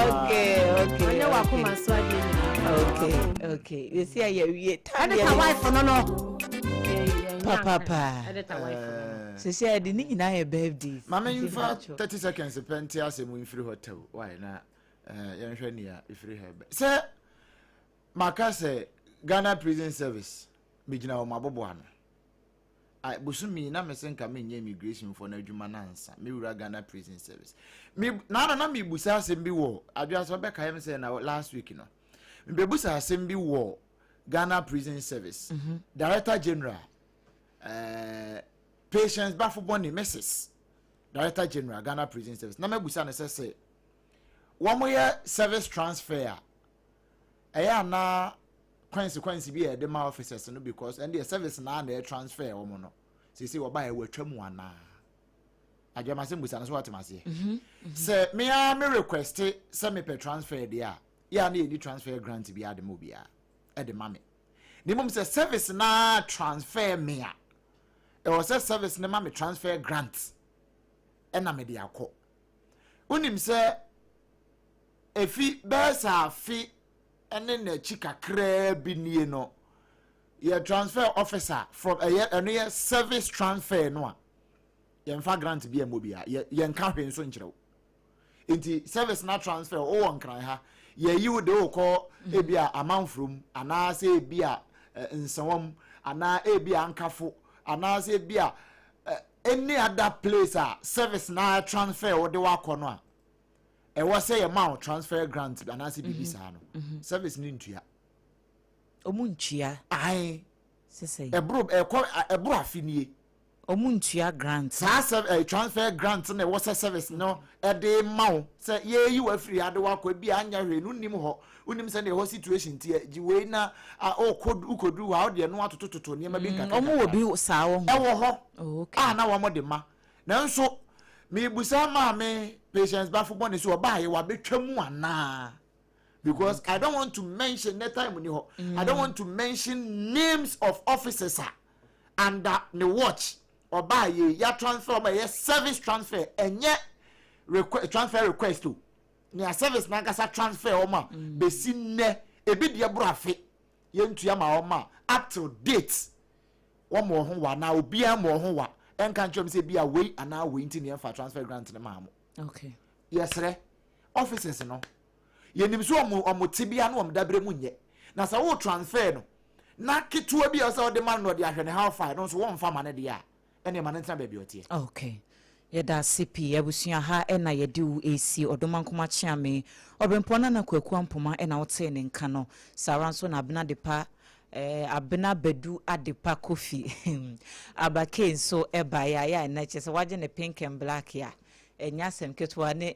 Okay, okay. Okay, okay. Yɛsi a yɛwie. Editor wife no no. Papapa. Sisi a yɛde ne nyinaa yɛ birthdays. Maame nfa 30 seconds pɛ nte asɛm mfiri hɔ tɛw. Why na yɛnhwɛ nea ɛfiri ha bɛ. Sɛ maka sɛ Ghana Prison Service megyina wɔn abobo ano. Bosomi na mese nka menyɛ immigration foɔ no adwuma no ansa mewura Ghana Prison Service. Me na na na mebusa asɛm bi wɔ adwene sɛ ɔbɛkae me sɛ na last week no. Mebusa asɛm bi wɔ Ghana Prison Service mm -hmm. Director General Patience Bafoboni Mrs. Director General Ghana Prison Service na mabusa no sɛ sɛ wɔyɛ service transfer a ɛyɛ anaa consequence bi a yɛde ma officers no because ɛn deɛ service naa na ɛyɛ transfer wɔn no sese wɔba yɛ wɔatwa mu anaa adwama sɛ mbusa no so wɔte aseɛ sɛ me ara me request sɛ mepɛ transfer deɛ a. Yɛ a na yɛni transfer grant bi ade ma obiara ɛde ma me. Na mmom sɛ service na transfer me a, ɛwɔ sɛ service no ma me transfer grant ɛna mede akɔ. Wonim sɛ efi bɛyɛ sɛ afe ne n'akyi kakraa bi nie no, yɛ transfer officer from ɛyɛ ɛno yɛ service transfer no a, yɛmfa grant bi ɛmmɔ biara, yɛ yɛnka hwee nso nkyerɛ wo. Nti service na transfer wowɔ Nkran ha, yɛyi wo de wokɔ ebi a Amanforom anaasɛ ebi a Nsawam anaa ebi a Ankafo anaasɛ ebi a any other place a service na transfer wo de wakɔ no a, ɛwɔ sɛ yɛma wo transfer grant anaasɛ biribi saa no, service no ntua. Ɔmu ntua? Ae. Sesɛ ɛboro ɛkɔ ɛboro afe nie. Ɔmu ntua grant? Saa sɛ transfer grant na ɛwɔ sɛ service no ɛde ma wo sɛ yɛyi wo afiri ha de wakɔ ebi a anya hwee no, wonim hɔ, wonim sɛ ne ɛhɔ situation teɛ, gye wei na a ɔkɔ wokɔduru hɔ a, wode ɛno atotototo nneɛma bi nkakra. Ɔmo wɔ bi saa wɔ ho? Ɛwɔ hɔ. Oh, okay. A na wɔn de ma, nanso mebusa Maame Patience Bafo Bɔne so ɔbaa yɛ wabɛtwa mu anaa, because I don't want to mention ne time ni hɔ. I don't want to mention names of officers a under ne watch ɔbaa yɛ ya transfer ɔmo, ɛyɛ service transfer, ɛnyɛ transfer request o, nea service nankasa transfer ɔmo a besi nnɛ ebi deɛ boro afe yɛntua ma ɔmo a up till date wɔn wɔ ho wa na obiara ma ɔho wa ɛnka nkyɛn sɛ bi a wei anaa wei nti ne yɛmfa transfer grant ne maa mo. Yɛsrɛ officers no, yɛnim sɛ ɔmo te bia na ɔmo dabere mu nyɛ na sɛ wo transfer no na ketewa bi a sɛ ɔde ma no na ɔde ahwɛ ne how far no nso wɔmfa ma no deɛ a, ɛne ma no ntena baabi a ɔteɛ. Okay, yɛda ase pii, abusua. Ha ɛna yɛde wo esi Ɔdomankoma Kyeame Ɔbrɛmpɔn Nana Kwaku Ampoma ɛna wotee ne nka no. Saa ara nso na Abena Adepa Abena Badu Adepa Kofi Abake nso ɛbaeɛ a yɛ a ɛna kyerɛ sɛ wagye ne pink and black a ɛnyɛ asɛm ketewa ne.